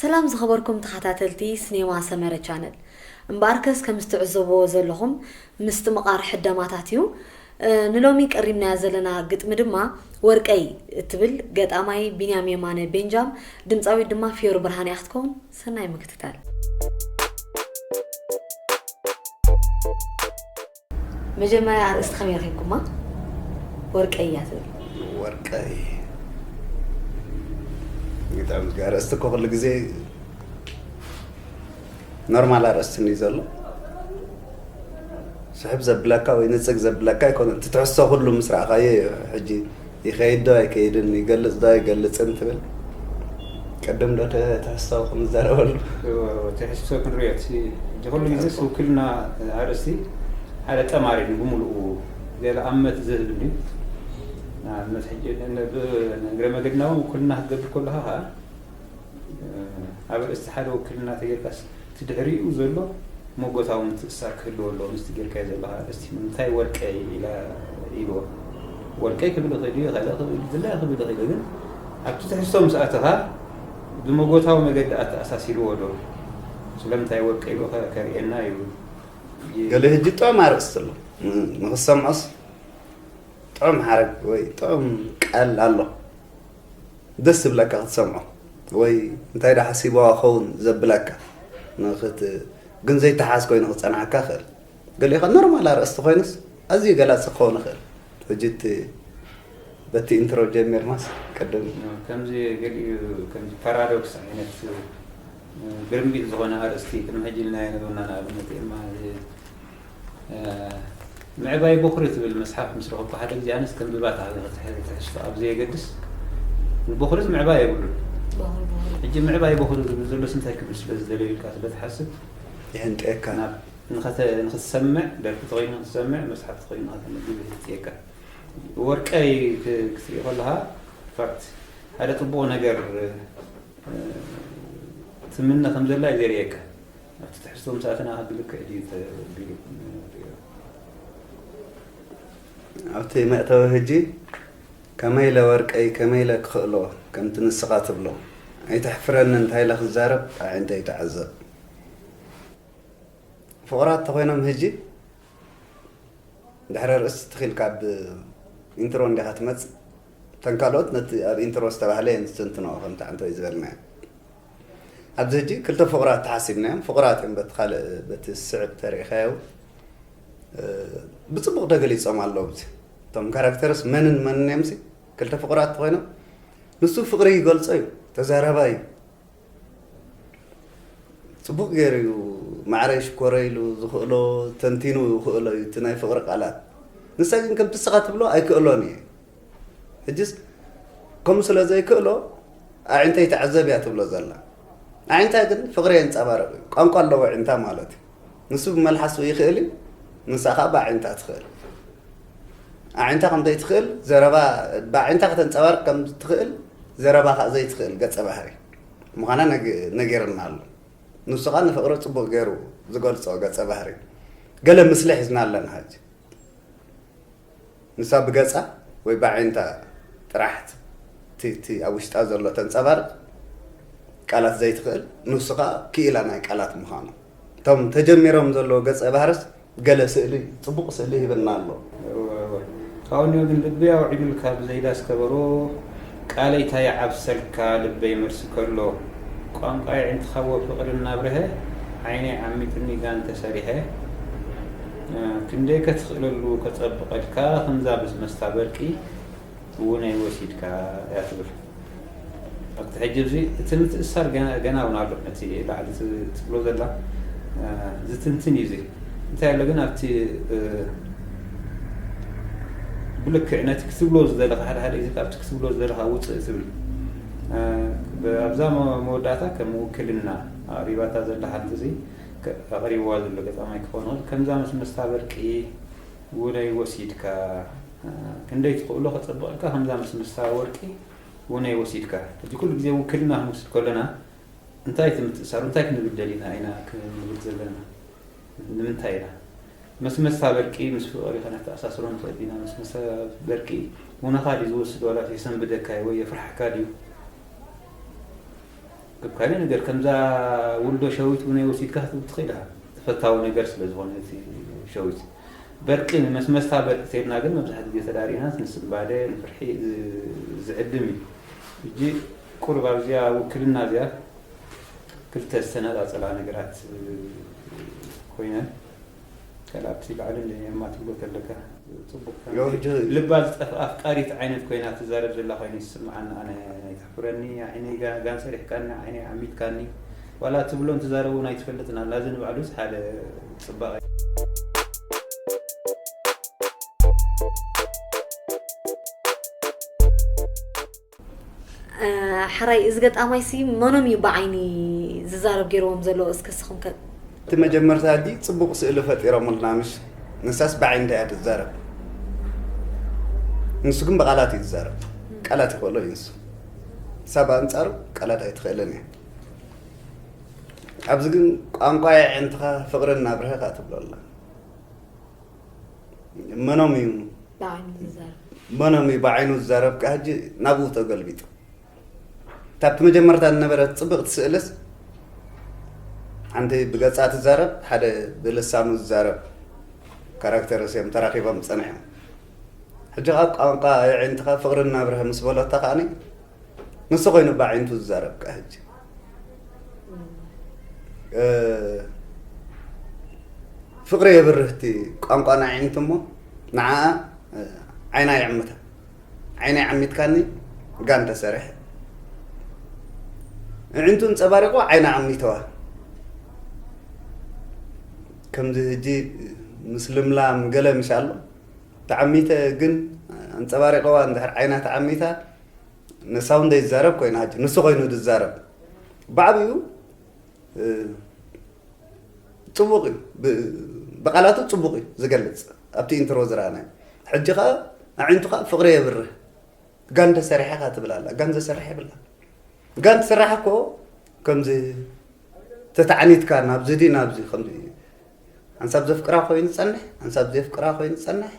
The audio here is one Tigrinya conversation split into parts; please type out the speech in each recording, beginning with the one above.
ሰላም ዝኸበርኩም ተኸታተልቲ ስኔማ ሰመረ ቻነል። እምበኣርከስ ከም እትዕዘብዎ ዘለኹም ምስቲ ምቓር ሕደማታት እዩ። እ፣ ንሎሚ ቀሪብናያ ዘለና ግጥሚ ድማ ወርቀይ እትብል ገጣማይ ቢንያም የማነ ቤንጃም፣ ድምፃዊት ድማ ፊዮሪ ብርሃን እያ ክትከውን። ሰናይ ምክትታል። መጀመርያ ኣርእስቲ ከመይ ረኺብኩማ? ወርቀይ እያ ትብል። ወርቀይ። ግጣም ኣርእስቲ እኮ ኩሉ ግዜ ኖርማል ኣርእስቲ እዩ ዘሎ። ስሕብ ዘብለካ ወይ ንጽግ ዘብለካ ኣይኮነን። እቲ ትሕዝቶ ኩሉ ምስ ረኣኻዮ እዩ ሕጂ ይኸይድ ዶ ኣይከይድን፣ ይገልጽ ዶ ኣይገልጽን ትብል። ቅድም ዶ ተ-፣ ትሕዝቶ ክንዛረበሉ? እዎ፣ ትሕዝቶ ክንሪኦ። እቲ ሕጂ ኩሉ ግዜ ውክልና ኣርእስቲ ሓደ ጠማሪ እዩ ብምሉኡ ገለ ኣመት ዝህብ እዩ። ንኣብነት ሕጂ ን-፣ ብ-፣ ንእግረ መገድና እውን ውክልና ክትገብር ከለኻ ኸዓ ኣብ ርእሲ ሓደ ውክልና ተጌርካስ፣ እቲ ድሕሪኡ ዘሎ መጎታዊ ምትእስሳር ክህልዎ ኣለዎ። ምስቲ ጌርካዮ ዘለኻ ኣርእስቲ፣ ንምንታይ ወርቀይ ኢላ ኢልዎ? ወርቀይ ክብል ይኽእል እዩ፣ ካልእ ክብል፣ ዝላየ ክብል ይኽእል እዩ። ግን ኣብቲ ትሕዝቶ ምስ ኣተኻ፣ ብመጎታዊ መገዲ ኣተኣሳሲርዎ ዶ? ስለምንታይ ወርቀይ ኢልዎ ከ-፣ ከርእየና እዩ። ገለ ሕጂ ጥዑም ኣርእስቲ ኣሎ። ን-፣ ንኽሰምዖስ ጥዑም ሓረግ ወይ ጥዑም ቃል ኣሎ። ደስ ዝብለካ ክትሰምዖ ወይ እንታይ ዶ ሓሲብዋ ኸውን ዘብለካ ንኽት-፣ ግን ዘይተሓዝ ኮይኑ ክጸንሓካ ይኽእል። ገሊኡ ኸኣ ኖርማል ኣርእስቲ ኮይኑስ ኣዝዩ ገላጺ ክኸውን ይኽእል። ሕጂ እቲ በቲ ኢንትሮ ጀሚርናስ ቅድም ከምዚ ገሊኡ ከምዚ ፓራዶክስ ዓይነት ግርምቢጥ ዝኾነ ኣርእስቲ ቅድሚ ሕጂ ኢልናዮ ነበርና። ንኣብነት ኤማ እዚ እ፣ ምዕባይ ቦኽሪ ትብል መጽሓፍ ምስ ረኸብኩ ሓደ ግዜ፣ ኣነስ ከንብባ ተሃለ፣ ትሕ-፣ ትሕዝቶ ኣብ ዘየገድስ፣ ንቦኽሪ ምዕባይ የብሉን። ቦኽሪ፣ ቦኽሪ። ሕጂ ምዕባይ ቦኽሪ ዝብል ዘሎስ እንታይ ክብል ስለ ዝደለዩ ኢልካ ስለ ትሓስብ፣ የህንጠየካ። ናብ፣ ንኸተ-፣ ንኽትሰምዕ፣ ደርፊ ተኾይኑ ንኽትሰምዕ፣ መጽሓፍ ተኾይኑ ንኸተንብብ የህንጥየካ። ወርቀይ ክ-፣ ክትርኢ ከለኻ፣ ፋክት፣ ሓደ ጽቡቕ ነገር፣ እ፣ ትምነ ከም ዘላ እዩ ዘርእየካ። ኣብቲ ትሕዝቶ ምስ ኣተና ብልክዕ ድዩ ተቢሉ ንሪኦ? ኣብቲ መእተዊ ሕጂ፣ ከመይ ኢለ ወርቀይ፣ ከመይ ኢለ ክኽእሎ፣ ከምቲ ንስኻ ትብሎ፣ ኣይተሕፍረኒ እንታይ ኢለ ክዛረብ፣ ኣዒንተይ ተዓዘብ። ፍቑራት ተኾይኖም ሕጂ፣ ድሕሪ ኣርእስቲ ትኺልካ ኣብ ኢንትሮ እንዲኻ ትመጽእ። እተን ካልኦት ነቲ ኣብ ኢንትሮ ዝተባህለ እየን ዝትንትንኦ፣ ከምቲ ዓንተወይ ዝበልናዮ። ኣብዚ ሕጂ ክልተ ፍቑራት ተሓሲብናዮም፣ ፍቑራት እዮም በቲ ካልእ፣ በቲ ስዕብ ተሪኢኻዮ። እ፣ ብጽቡቕ ተገሊጾም ኣለዉ። ኣብዚ እቶም ካራክተርስ መንን መንን እዮም ሲ? ክልተ ፍቑራት ኮይኖም፣ ንሱ ፍቕሪ ይገልጾ እዩ፣ ተዛራባይ እዩ። ጽቡቕ ገይሩ እዩ፣ ማዕረ ይሽኮረ ኢሉ ዝኽእሎ ተንቲኑ ይኽእሎ እዩ፣ እቲ ናይ ፍቕሪ ቃላት። ንሳ ግን ከምቲ ንስኻ ትብሎ ኣይክእሎን እየ። ሕጅስ ከምኡ ስለ ዘይክእሎ፣ ኣዒንተይ ተዓዘብ እያ ትብሎ ዘላ። ኣዒንታ ግን ፍቕሪ የንጸባርቕ እዩ። ቋንቋ ኣለዎ ኣዒንታ ማለት እዩ። ንሱ ብመልሓሱ ይኽእል እዩ፣ ንሳ ኸኣ ብኣዒንታ ትኽእል። ኣዒንታ ከም ዘይትኽእል፣ ዘረባ፣ ብኣዒንታ ከተንጸባርቕ ከም ትኽእል፣ ዘረባ ኸኣ ዘይትኽእል ገጸ ባህሪ ምዃና ነግ-፣ ነጊርና ኣሎ። ንሱ ኸኣ ንፍቕሪ ጽቡቕ ገይሩ ዝገልጾ ገጸ ባህሪ። ገለ ምስሊ ሒዝና ኣለና ሕጂ። ንሳ ብገጻ ወይ ብኣዒንታ ጥራሕ እቲ፣ እቲ ኣብ ውሽጣ ዘሎ ተንጸባርቕ፣ ቃላት ዘይትኽእል፣ ንሱ ኸኣ ክኢላ ናይ ቃላት ምዃኑ። እቶም ተጀሚሮም ዘለዉ ገጸ ባህርስ ገለ ስእሊ፣ ጽቡቕ ስእሊ ሂብና ኣሎ። እወ፣ እወ። ካብኡ ግን ልበይ ኣውዒሉልካ ብዘይዳስ ከበሮ፣ ቃለይ ታየዓብሰልካ ልበይ መልሲ ከሎ፣ ቋንቋይ ኣዒንትኻዎ ፍቕሪ እናብርሀ፣ ዓይነይ ዓሚጡኒ ጋን ተሰሪሐ፣ እ፣ ክንደይ ከትኽእለሉ ከጸብቐልካ፣ ከምዛ ምስ መስታ በርቂ፣ ውነይ ወሲድካ እያ ትብል። ኣብቲ ሕጂ እዚ እቲ ምትእስሳር ገና፣ ገና እውን ኣሎ። ነቲ ላዕሊ ት-፣ ትብሎ ዘላ፣ እ፣ ዝትንትን እዩ እዚ። እንታይ ኣሎ ግን ኣብቲ፣ እ፣ ብልክዕ ነቲ ክትብሎ ዝደለኻ፣ ሓደ ሓደ ግዜ ካብቲ ክትብሎ ዝደለኻ ውፅእ ትብል። እ፣ ብ-፣ ኣብዛ መ-፣ መወዳእታ ከም ውክልና ኣቕሪባታ ዘላ ሓንቲ እዚ ከ-፣ ኣቕሪብዋ ዘሎ ገጣማይ ክኸውን ይኽእል። ከምዛ ምስ መስታ በርቂ ውነይ ወሲድካ፣ እ፣ ክንደይ ትኽእሎ ከጸብቐልካ፣ ከምዛ ምስ መስታ ወርቂ ውነይ ወሲድካ። ሕጂ ኩሉ ግዜ ውክልና ክንወስድ ከለና፣ እንታይ እቲ ምትእሳሩ እንታይ ክንብል ደሊና ኢና ክንብል ዘለና? ንምንታይ ኢና መስመስታ በርቂ ምስ ፍቕሪ ከነተኣሳስሮ ንኽእል ኢና? መስመስታ በርቂ ሙነኻ ድዩ ዝወስድ ዋላ የሰንብደካ ወይ የፍርሓካ ድዩ? ካብ ካልእ ነገር ከምዛ ውልዶ ሸዊት እውን ወሲድካ ክትብል ትኽእል ኢኻ። ተፈታዊ ነገር ስለ ዝኾነ እቲ ሸዊት በርቂ ንመስመስታ በርቂ ተይልና ግን መብዛሕትኡ ግዜ ተዳሪና ንስንባደ ንፍርሒ ዝ- ዝዕድም እዩ። ሕጂ ቁሩብ ኣብዚኣ ውክልና እዚኣ ክልተ ዝተነጻጸላ ነገራት ኮይነን ካልኣብቲ ባዕሉ ንየማ ትብሎ ከለካ ጽቡቅ ልባ ዝጠፍኣ ኣፍቃሪት ዓይነት ኮይና ትዛረብ ዘላ ኮይኑ ይስምዓኒ ኣነ። ኣይተሕፍረኒ ዓይነይ ጋን ሰሪሕካኒ ዓይነይ ዓሚትካኒ ዋላ ትብሎ እንትዛረቡ ናይ ትፈልጥን ኣላ እዚ ንባዕሉስ ሓደ ጽባቐ። ሓራይ እዚ ገጣማይ ሲ መኖም እዩ ብዓይኒ ዝዛረብ ገይርዎም ዘሎ እስከ ስኹም ከ እቲ መጀመርታ ሕጂ ጽቡቕ ስእሊ ፈጢሮምልና ምሽ ንሳስ ብዓይንታ እያ ትዛረብ ንሱ ግን ብቓላት እዩ ዝዛረብ ቃላት ይኽእሎ እዩ ንሱ ንሳ ብኣንጻሩ ቃላት ኣይትኽእልን እያ ኣብዚ ግን ቋንቋ የዕንትኻ ፍቕርን ናብርህኻ ትብሎ ኣላ መኖም እዩ ብዓይኑ ዝዛረብ መኖም እዩ ብዓይኑ ዝዛረብ ከኣ ሕጂ ናብኡ ተገልቢጡ እታ ኣብቲ መጀመርታ ዝነበረት ጽብቕቲ ስእልስ ሓንቲ ብገጻ ትዛረብ ሓደ ብልሳኑ ዝዛረብ ካራክተርስ እዮም ተራኺቦም ጸኒሖም ሕጂ ካብ ቋንቋ የዕንትኻ ፍቕርን ናብርህ ምስ በለታ ከኣኒ ንሱ ኮይኑ ብዓይንቱ ዝዛረብ ከኣ ሕጂ ፍቕሪ የብርህ እቲ ቋንቋ ናይ ኣዒንቱ እሞ ንዓኣ ዓይና ይዕምታ ዓይና ይዓሚትካኒ ጋን ተሰሪሐ ኣዒንቱ እንፀባሪቑ ዓይና ዓሚተዋ ከምዚ ሕጂ ምስ ልምላም ገለ ምሽ ኣሎ ተዓሚተ ግን ኣንፀባሪቐዋ እንድሕር ዓይና ተዓሚታ ንሳ እውን ዘይዛረብ ኮይና ሕጂ ንሱ ኮይኑ ዝዛረብ ብዓብኡ ጽቡቕ እዩ ብቓላቱ ጽቡቕ እዩ ዝገልጽ ኣብቲ ኢንትሮ ዝረኣናዮ ሕጂ ኸዓ ኣዒንቱ ኸዓ ፍቕሪ የብርህ ጋን ተሰሪሐ ኸዓ ትብል ኣላ ጋን ዘሰርሐ የብላ ጋን ትስራሕ እኮ ከምዚ ተታዕኒትካ ናብዚ ድዩ ናብዚ ከምዚ ሓንሳብ ዘፍቅራ ኮይኑ ዝጸንሕ ሓንሳብ ዘፍቅራ ኮይኑ ዝጸንሕ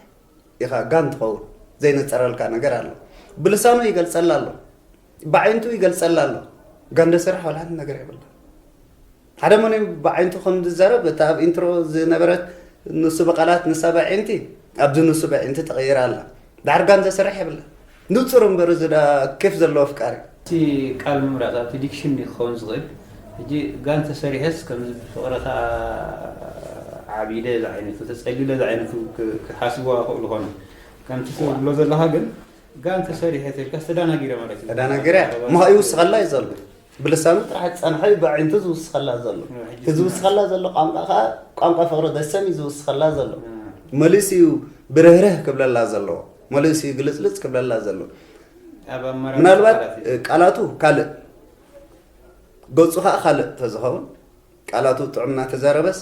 ኢኻ ጋን ትኸውን ዘይነጸረልካ ነገር ኣሎ ብልሳኑ ይገልጸላ ኣሎ ብዓይንቱ ይገልጸላ ኣሎ ጋን ደሰርሕ ዋላ ሓንቲ ነገር የብላ ሓደ መን ብዓይንቱ ከም ዝዛረብ እታ ኣብ ኢንትሮ ዝነበረት ንሱ ብቃላት ንሳ ብዕንቲ ኣብዚ ንሱ ብዕንቲ ተቐይራ ኣላ ዳሕር ጋን ዘሰርሕ የብላ ንጹር እምበር እዚ ዳ ኬፍ ዘለዎ ኣፍቃሪ እቲ ቃል ምምራጽ ኣብቲ ዲክሽን ክኸውን ዝኽእል ሕጂ ጋን ተሰሪሐስ ከምዚ ብፍቕርኻ ዓቢደ ዝዓይነቱ ተጸሊለ ዝዓይነቱ ክሓስብዋ ክእሉ ኾኑ ከምቲ ትብሎ ዘለኻ ግን ጋን ተሰሪሐ ተልካ ተዳናጊረ ማለት እዩ ተዳናጊረ ምኻኡ ይውስኸላ እዩ ዘሎ ብልሳኑ ጥራሕ ጸንሐ እዩ ብዕንቱ ዝውስኸላ ዘሎ እቲ ዝውስኸላ ዘሎ ቋንቋ ከዓ ቋንቋ ፍቕሪ ደሰም እዩ ዝውስኸላ ዘሎ መሊሱ እዩ ብርህርህ ክብለላ ዘለዎ መሊሱ እዩ ግልፅልፅ ክብለላ ዘሎ ምናልባት ቃላቱ ካልእ ገፁ ከዓ ካልእ ተዝኸውን ቃላቱ ጥዑም እናተዛረበስ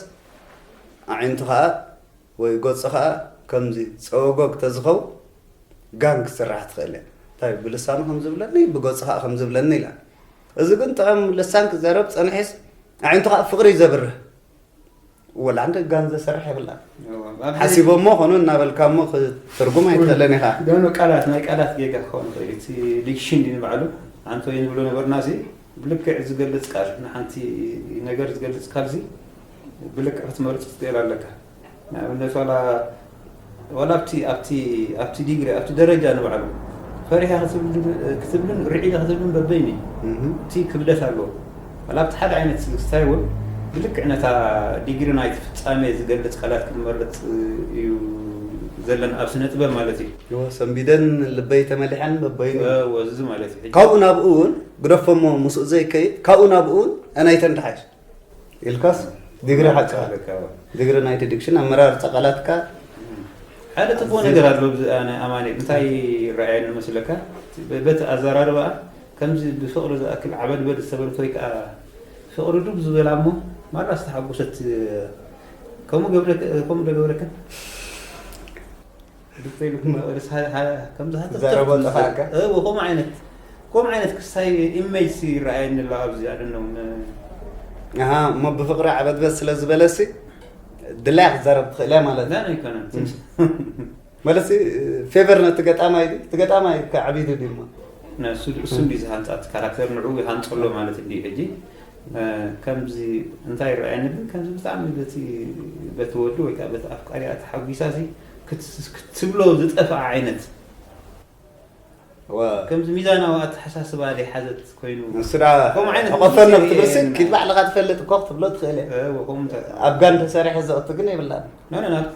ኣዒንቱ ከዓ ወይ ገፁ ከዓ ከምዚ ፀወጎግ ተዝኸውን ጋን ክትስራሕ ትኽእል እያ እንታይ ብልሳኑ ከም ዝብለኒ ብገፁ ከዓ ከም ዝብለኒ ኢላ እዚ ግን ጥዑም ልሳን ክዛረብ ፀንሒስ ኣዒንቱ ከዓ ፍቕሪ እዩ ዘብርህ ወላ እንደ ጋን ዘሰርሕ የብላን ሓሲቦሞ ኾኑ እናበልካ ሞ ክትርጉም ኣይትኽእልን ኢኻ ዶኖ ቃላት ናይ ቃላት ጌጋ ክኸውን ይኽእል እቲ ዲክሽን ድዩ ንባዕሉ ኣንቶኒ ንብሎ ነበርና ሲ ብልክዕ ዝገልፅ ቃል ንሓንቲ ነገር ዝገልፅ ካልዚ ብልክዕ ክትመርፅ ትኽእል ኣለካ ንኣብነት ዋላ ዋላ ኣብቲ ኣብቲ ኣብቲ ዲግሪ ኣብቲ ደረጃ ንባዕሉ ፈሪሓ ክትብልን ርዒደ ክትብልን በበይኑ እቲ ክብደት ኣለዎ ዋላ ኣብቲ ሓደ ዓይነት ስታይ እውን ብልክዕ ነታ ዲግሪ ናይቲ ፍፃሜ ዝገልፅ ቃላት ክንመርፅ እዩ ዘለና ኣብ ስነ ጥበብ ማለት እዩ ሰንቢደን ልበይ ተመሊሐን በበይኑ እዚ ማለት እዩ ካብኡ ናብኡ እውን ግደፎሞ ምስኡ ዘይከይድ ካብኡ ናብኡ እውን ኣናይተን ትሓይሽ ኢልካስ ዲግሪ ሓቅኻ ዲግሪ ናይ ዲክሽን ኣመራርፃ ቃላትካ ሓደ ፅቡቅ ነገር ኣሎ ኣብዚ ኣነ ኣማኒ እንታይ ይረኣየኒ መስለካ በቲ ኣዘራርባ ከምዚ ብፍቅሪ ዝኣክል ዓበድበድ ዝተበለት ወይ ከዓ ፍቅሪ ዱብ ዝበላ እሞ ማራ ዝተሓጎሰት ከምኡ ገብረክ ከምኡ ዶ ገብረክን ከምዚ ከምኡ ዓይነት ከምኡ ዓይነት ክስታይ ኢሜጅ ይረኣየኒ ኣሎ ኣብዚ ኣደነው ኣሃ እሞ ብፍቕሪ ዓበትበት ስለ ዝበለሲ ድላያ ክትዛረብ ትኽእል እያ ማለት እዩ። ኣይኮነን ማለት ፌቨር ነቲ ገጣማይ ድዩ? እቲ ገጣማይ ከዓቢዱ ድዩ እሞ እሱ እንዲ ዝሃንፃት ካራክተር ንዕኡ ይሃንፀሎ ማለት እንዲ ሕጂ ከምዚ እንታይ ይረኣየኒ ግን ከምዚ ብጣዕሚ በቲ በቲ ወዲ ወይ ከዓ በቲ ኣፍቃሪኣ ተሓጒሳ ክትብሎ ዝጠፍኣ ዓይነት ከምዚ ሚዛናዊ ኣተሓሳስባ ዘይሓዘት ኮይኑ ንሱ ደኣ ከምኡ ዓይነት ተቐፈልና ሙዚቃ ክትብልሲ የለን። ኪድ ባዕልኻ ትፈልጥ እኮ ክትብሎ ትኽእል እየ እ፣ ከምኡ እንታይ ኣብ ጋን ተሰሪሐ ዘቕቲ ግን የብላን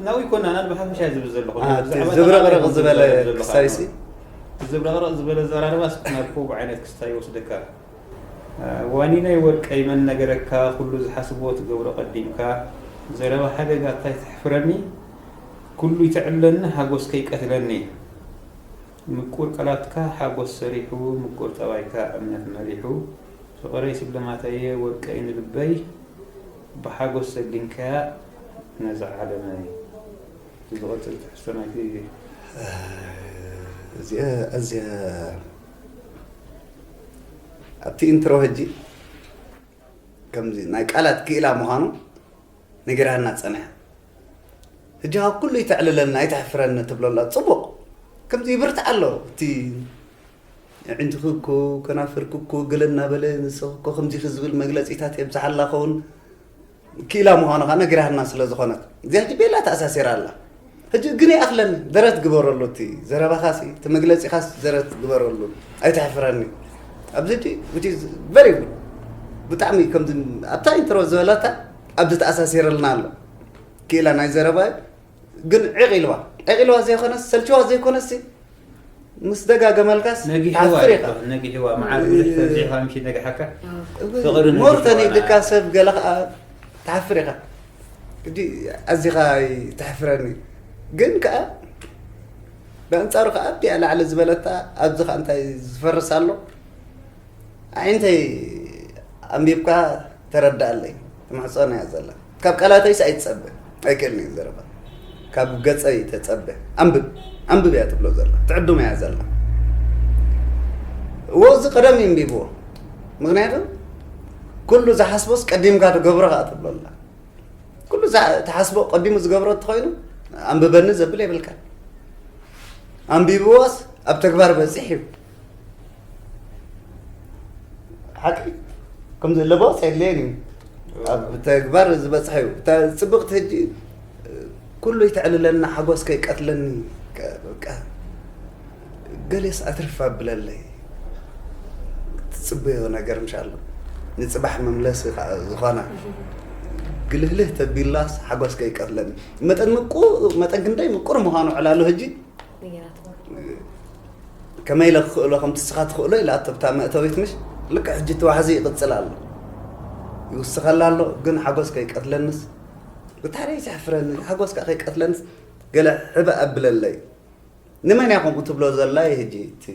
ናብኡ ይኮና ኣነ ብሓፈሻ ዝብል ዘለኹ ኣቲ ብዛዕባ ዝብረቕረቕ ተቓራኒ ዝበለ ዝብል ዘለኹ ክሳይሲ ዝብረቕረቕ ዝበለ ዘራርባስ ናብ ከምኡ ዓይነት ክስታይ ይወስደካ ወኒነይ ወርቀይ መን ነገረካ ኩሉ ዝሓስቦ ትገብሮ ቀዲምካ ዘረባ ሓደጋ እንታይ ተሕፍረኒ ኩሉ ይተዕብለኒ ሓጎስ ከይቀትለኒ ምቁር ቃላትካ ሓጎስ ሰሪሑ ምቁር ጠባይካ እምነት መሪሑ ፍቕረይ ስብለማተየ ወርቀይ ንልበይ ብሓጎስ ሰጊንካያ ነዛ ዓለመይ ዝቐፅል ትሕዝቶ ናይቲ እዚኣ ኣዝያ ኣብቲ ኢንትሮ ሕጂ ከምዚ ናይ ቃላት ክኢላ ምዃኑ ነጊራና ጸኒሓ። ሕጂ ካብ ኩሉ ይተዕልለልና ኣይተሕፍረኒ ትብሎ ኣላ ጽቡቕ ከምዚ ይብርትዓ ኣሎ እቲ ኣዒንትኺ እኮ ከናፍርኪ እኮ ገለ እናበለ ንስኺ እኮ ከምዚ ዝብል መግለጺታት የብዝሓላ ኸውን ክኢላ ምዃኑ ከዓ ነጊራትና ስለ ዝኾነት እዚኣ ሕጂ ቤላ ተኣሳሲራ ኣላ። ሕጂ ግን ይኣኽለኒ ደረት ግበረሉ እቲ ዘረባኻሲ እቲ መግለፂኻስ ደረት ግበረሉ ኣይተሕፍረኒ ኣብዚ ሕጂ which is very good ብጣዕሚ ከምዚ ኣብታ ኢንትሮ ዝበለታ ኣብዚ ተኣሳሲረልና ኣሎ ክኢላ ናይ ዘረባ እዩ ግን ዕቕ ኢልዋ ዕቕ ኢልዋ ዘይኮነስ ሰልችዋ ዘይኮነስ ምስ ደጋገመልካስ ነጊሕዋ ትሓፍር ኢኻ ይባል ነጊሕዋ መዓር ብልሕ ተንዚሕካ ምሽ ነግሓካ ፍቕሪ ነጊሕዋ ሞርተን ና- ኢልካ ሰብ ገለ ከዓ ትሓፍር ኢኻ ሕጂ ኣዚኻ ኣይተሕፍረኒ ግን ከዓ ብኣንፃሩ ከዓ ኣብቲኣ ላዕሊ ዝበለታ ኣብዚ ከዓ እንታይ ዝፈርስ ኣሎ ኣዒንተይ ኣንቢብካ ተረዳኣለይ ትማሕፀና እያ ዘላ ካብ ቃላተይስ ኣይትፀበ ኣይክእልን እዩ ዘረባ ካብ ገፀይ ተፀበ ኣንብብ ኣንብብ እያ ትብሎ ዘላ ትዕዱም እያ ዘላ እዎ እዚ ቀደም እዩ ኣንቢብዎ ምክንያቱ ኩሉ ዝሓስቦስ ቀዲምካ ትገብሮ ከዓ ትብሎ ኣላ ኩሉ ዝሓ- ትሓስቦ ቀዲሙ ዝገብሮ እንተኮይኑ ኣንብበኒ ዘብል የብልካ ኣንቢብዎስ ኣብ ተግባር በፂሕ እዩ ሓቂ ከም ዘለዎስ የድልየን እዩ ኣብ ተግባር ዝበፅሐ እዩ እታ ፅብቕቲ ሕጂ ኩሉ ይተዕልለና ሓጎስ ከይቀትለኒ በቃ ገሌስ ኣትርፍ ኣብለለይ ትፅበዮ ነገር ምሻሎ ንፅባሕ መምለሲ ከዓ ዝኾና ግልህልህ ተቢላስ ሓጎስ ከይቀትለኒ መጠን ምቁ መጠን ክንደይ ምቁር ምዃኑ ዕላሉ ሕጂ ነገራት ከመይ ኢለ ክኽእሎ ከምቲ ስኻ ትኽእሎ ኢላ ኣቶ ብታ መእተዊት ምሽ ልክዕ ሕጂ እቲ ዋሕዚ ይቕፅል ኣሎ ይውስኸላ ኣሎ ግን ሓጎስ ከይቀትለንስ ብታሕደይ ዘሕፍረኒ ሓጎስ ከዓ ከይቀትለንስ ገለ ሕብእ ኣብለለይ ንመን እያ ከምኡ ትብሎ ዘላ እዩ ሕጂ እቲ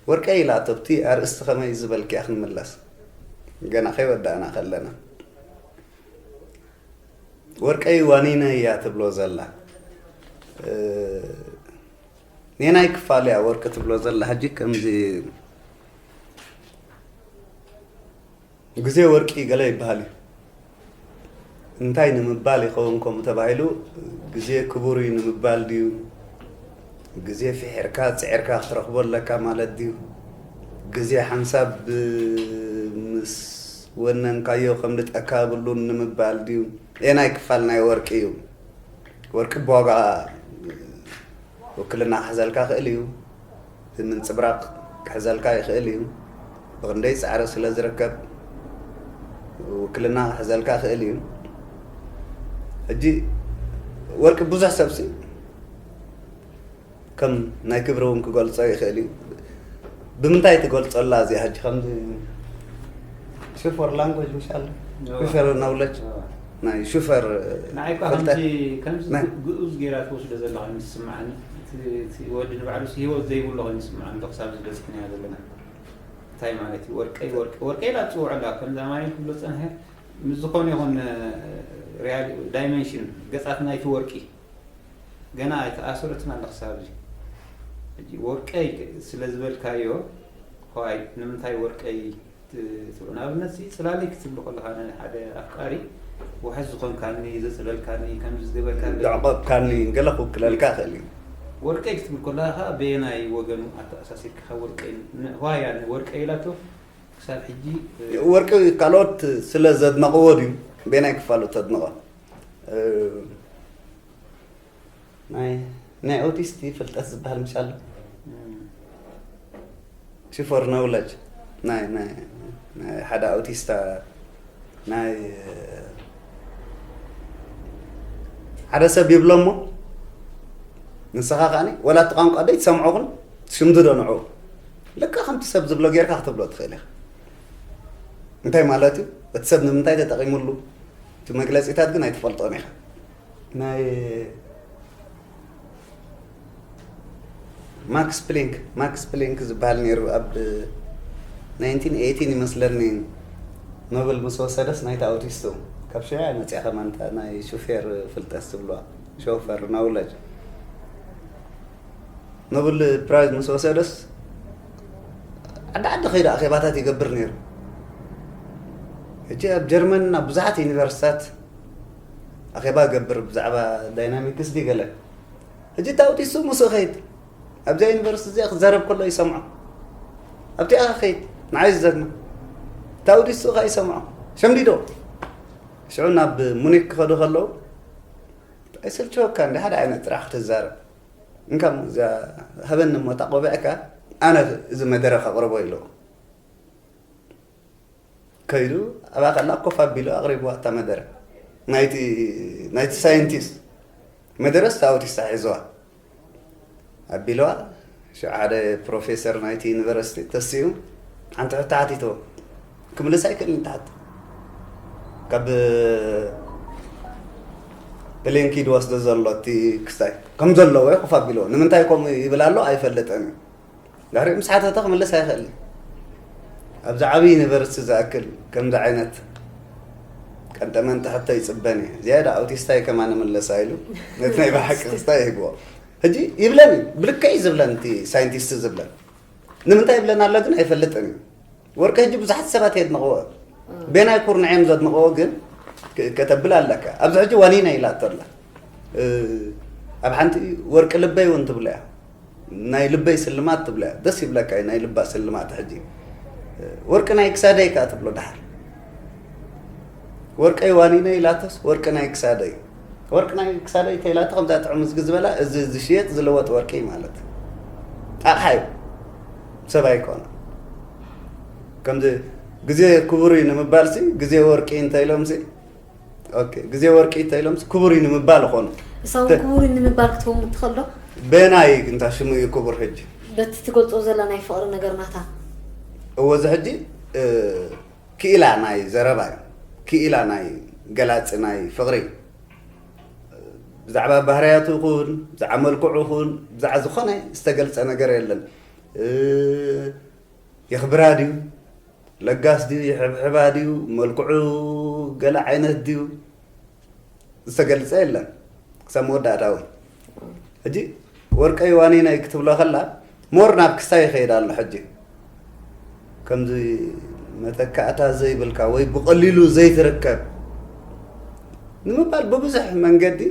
ወርቀይ ኢላ ኣቶ ብቲ ኣርእስቲ ከመይ ዝበልክያ ክንምለስ ገና ከይወዳእና ከለና ወርቀይ ዋኒነ እያ ትብሎ ዘላ ኔናይ ክፋል እያ ወርቂ ትብሎ ዘላ ሕጂ ከምዚ ግዜ ወርቂ ገለ ይበሃል እዩ እንታይ ንምባል ይኸውን ከምኡ ተባሂሉ ግዜ ክቡር እዩ ንምባል ድዩ ግዜ ፍሒርካ ፅዒርካ ክትረኽቦ ኣለካ ማለት ድዩ ግዜ ሓንሳብ ምስ ወነንካዮ ከምልጠካ የብሉን ንምባል ድዩ ኣየናይ ክፋል ናይ ወርቂ እዩ ወርቂ ብዋጋ ውክልና ክሕዘልካ ክእል እዩ ብምንፅብራቕ ክሕዘልካ ይኽእል እዩ ብክንደይ ፃዕሪ ስለ ዝርከብ ውክልና ክሕዘልካ ክእል እዩ ሕጂ ወርቂ ብዙሕ ሰብሲ ከም ናይ ክብሪ እውን ክገልፆ ይኽእል እዩ ብምንታይ ትገልፆላ እዚኣ ሕጂ ከምዚ ሹፈር ላንጎጅ ምሻለ ሹፈር ናውለጅ ናይ ሹፈር ንዓይ እኳ ፍልጠት ከምዚ ከምዚ ናይ- ግኡዝ ጌራ ትወስዶ ዘላ ኮይኑ ዝስምዓኒ እቲ እቲ ወዲ ንባዕሉስ ህይወት ዘይብሉ ኮይኑ ዝስምዓኒ ዶ ክሳብ ዝበፅሕናዮ ዘለና እንታይ ማለት እዩ ወርቀይ ወርቂ ወርቀይ ኢላ ትፅውዐላ ከምዚ ኣማኒ ክብሎ ፀንሐ ምስ ዝኾነ ይኹን ሪያል ዳይመንሽን ገፃት ናይቲ ወርቂ ገና ኣይተኣሰረትን ኣላ ክሳብ እዚ ሕጂ ወርቀይ ስለ ዝበልካዮ፣ ኳይ ንምንታይ ወርቀይ ት-፣ ትብሎ? ንኣብነት፣ እዚ ጽላለይ ክትብሎ ከለኻ፣ ንሓደ ኣፍቃሪ ውሑስ ዝኾንካኒ፣ ዘጽለልካኒ፣ ከምዚ ዝገበርካኒ፣ ዘዕቆብካኒ፣ ገለ ክውክለልካ ይኽእል እዩ። ወርቀይ ክትብል ከለኻ፣ በየናይ ወገኑ ኣተኣሳሲርካ ወርቀይ ን-፣ ዋያ ንወርቀይ ኢላቶ ክሳብ ሕጂ፣ እ፣ ወርቂ ካልኦት ስለ ዘድነቕዎ ድዩ? በየናይ ክፋሉ ተድንቖ? እ፣ ናይ፣ ናይ ኦቲስት ፍልጠት ዝበሃል ምሽ ኣሎ? እም። ሽፎር ነውለጅ ናይ፣ ናይ፣ ናይ ሓደ ኣውቲስታ ናይ ሓደ ሰብ ይብሎ እሞ፣ ንስኻ ከኣኒ ወላ እቲ ቋንቋ ደይ ትሰምዖ ኹን ትሽምድዶ ንዑ። ልክዕ ከምቲ ሰብ ዝብሎ ጌርካ ክትብሎ ትኽእል ኢኻ። እንታይ ማለት እዩ? እቲ ሰብ ንምንታይ ተጠቒሙሉ? እቲ መግለጺታት ግን ኣይትፈልጦን ኢኻ። ናይ ማክስ ፕሊንክ፣ ማክስ ፕሊንክ ዝበሃል ነይሩ። ኣብ ናይንቲን ኤይቲን ይመስለኒ ኖበል ምስ ወሰደስ፣ ናይቲ ኣውቲስቱ ካብ ሽዑ እያ መጽያ ከማን፣ እታ ናይ ሹፌር ፍልጠት ዝብልዋ፣ ሾፈር ናውለጅ። ኖብል ፕራይዝ ምስ ወሰደስ፣ ዓዲ ዓዲ ከይዱ ኣኼባታት ይገብር ነይሩ። ሕጂ ኣብ ጀርመን ኣብ ብዙሓት ዩኒቨርሲታት ኣኼባ ይገብር ብዛዕባ ዳይናሚክስ ድዩ ገለ። ሕጂ እቲ ኣውቲስቱ ምስኡ ኸይድ፣ ኣብዚኣ ዩኒቨርሲቲ እዚኣ ክዛረብ ከሎ ይሰምዖ። ኣብቲኣ ኸይድ፣ ንዓይ ዝዘትማ። እቲ ኣውቲስቱ ኸኣ ይሰምዖ። ሸምዲዶ። ሽዑ ናብ ሙኒክ ክኸዱ ከለዉ፣ ኣይሰልችወካ እንዲ ሓደ ዓይነት ጥራሕ ክትዛረብ። እንካ እሞ እዚኣ ሃበኒ እሞ እታ ቆቢዕካ፣ ኣነ እዚ መደረ ከቕርቦ ኢሉ። ከይዱ ኣብኣ ከላ ኮፍ ኣቢሉ ኣቕሪብዋ እታ መደረ። ናይቲ፣ ናይቲ ሳይንቲስት መደረስ ኣውቲስታ ሒዝዋ ኣቢልዋ። ሽዑ ሓደ ፕሮፌሰር ናይቲ ዩኒቨርሲቲ ተሲኡ ሓንቲ ሕቶ ሓቲትዎ። ክምልስ ኣይክእልን እቲ ሕቶ። ካብ ፕሌንኪ ዝወስዶ ዘሎ እቲ ክስታይ ከም ዘለዎ እዩ ኮፍ ኣቢልዎ። ንምንታይ ከምኡ ይብል ኣሎ ኣይፈልጥን እዩ። ድሕሪኡ ምስ ሓተተ ክምልስ ኣይኽእልን። ኣብዚ ዓብዪ ዩኒቨርሲቲ ዝኣክል ከምዚ ዓይነት ቀንጠመንጢ ሕቶ ይጽበን እየ። ዝያዳ ኣውቲስታይ ከማን እምለሳ ኢሉ ነቲ ናይ ብሓቂ ክስታይ ይህብዎ። ሕጂ ይብለኒ፣ ብልክዕ እዩ ዝብለን እቲ ሳይንቲስት ዝብለን። ንምንታይ ይብለን ኣሎ ግን ኣይፈልጥን እዩ። ወርቂ ሕጂ ብዙሓት ሰባት የድንቕዎ። ቤናይ ኩርንዕ እዮም ዘድንቕዎ ግን ክ-፣ ከተብል ኣለካ። ኣብዚ ሕጂ ዋኒነ ኢላቶ ኣላ። እ፣ ኣብ ሓንቲ ወርቂ ልበይ እውን ትብሎ እያ። ናይ ልበይ ስልማት ትብሎ እያ። ደስ ይብለካ እዩ ናይ ልባ ስልማት ሕጂ። ወርቂ ናይ ክሳደይ ከኣ ትብሎ ደሓር። ወርቀይ ዋኒነ ኢላቶስ ወርቂ ናይ ክሳደይ። ወርቂ ናይ ክሳደይ ተኢላቶ ከምዛ ጥዑም ዝግ ዝበላ እዚ ዝሽየጥ ዝልወጥ ወርቂ ማለት። ኣቕሓ እዩ። ሰብ ኣይኮነ። ከምዚ ግዜ ክቡር እዩ ንምባልሲ ግዜ ወርቂ እንተ ኢሎምሲ፣ ኦኬ፣ ግዜ ወርቂ እንተ ኢሎምሲ ክቡር እዩ ንምባል ኾኑ። ንሳ እውን ተ- ክቡር እዩ ንምባል ክትኸውን ትኽእል ዶ? በናይ እንታ ሽሙ እዩ ክቡር ሕጂ? በቲ ትገልጾ ዘላ ናይ ፍቕሪ ነገር ናታ። እዎ፣ እዚ ሕጂ፣ እ፣ ክኢላ ናይ ዘረባ እዩ። ክኢላ ናይ ገላጺ ናይ ፍቕሪ። ብዛዕባ ባህርያቱ ይኹን፣ ብዛዕባ መልክዑ ይኹን፣ ብዛዕባ ዝኾነ ዝተገልጸ ነገር የለን። እ፣ የኽብራ ድዩ? ለጋስ ድዩ? ይሕብሕባ ድዩ? መልክዑ ገለ ዓይነት ድዩ? ዝተገልጸ የለን። ክሳብ መወዳእታ እውን። ሕጂ ወርቀይ ዋኒነይ ክትብሎ ከላ፣ ሞር ናብ ክስታይ ይኸይድ ኣሎ ሕጂ። ከምዚ መተካእታ ዘይብልካ ወይ ብቐሊሉ ዘይትርከብ ንምባል ብብዙሕ መንገዲ፣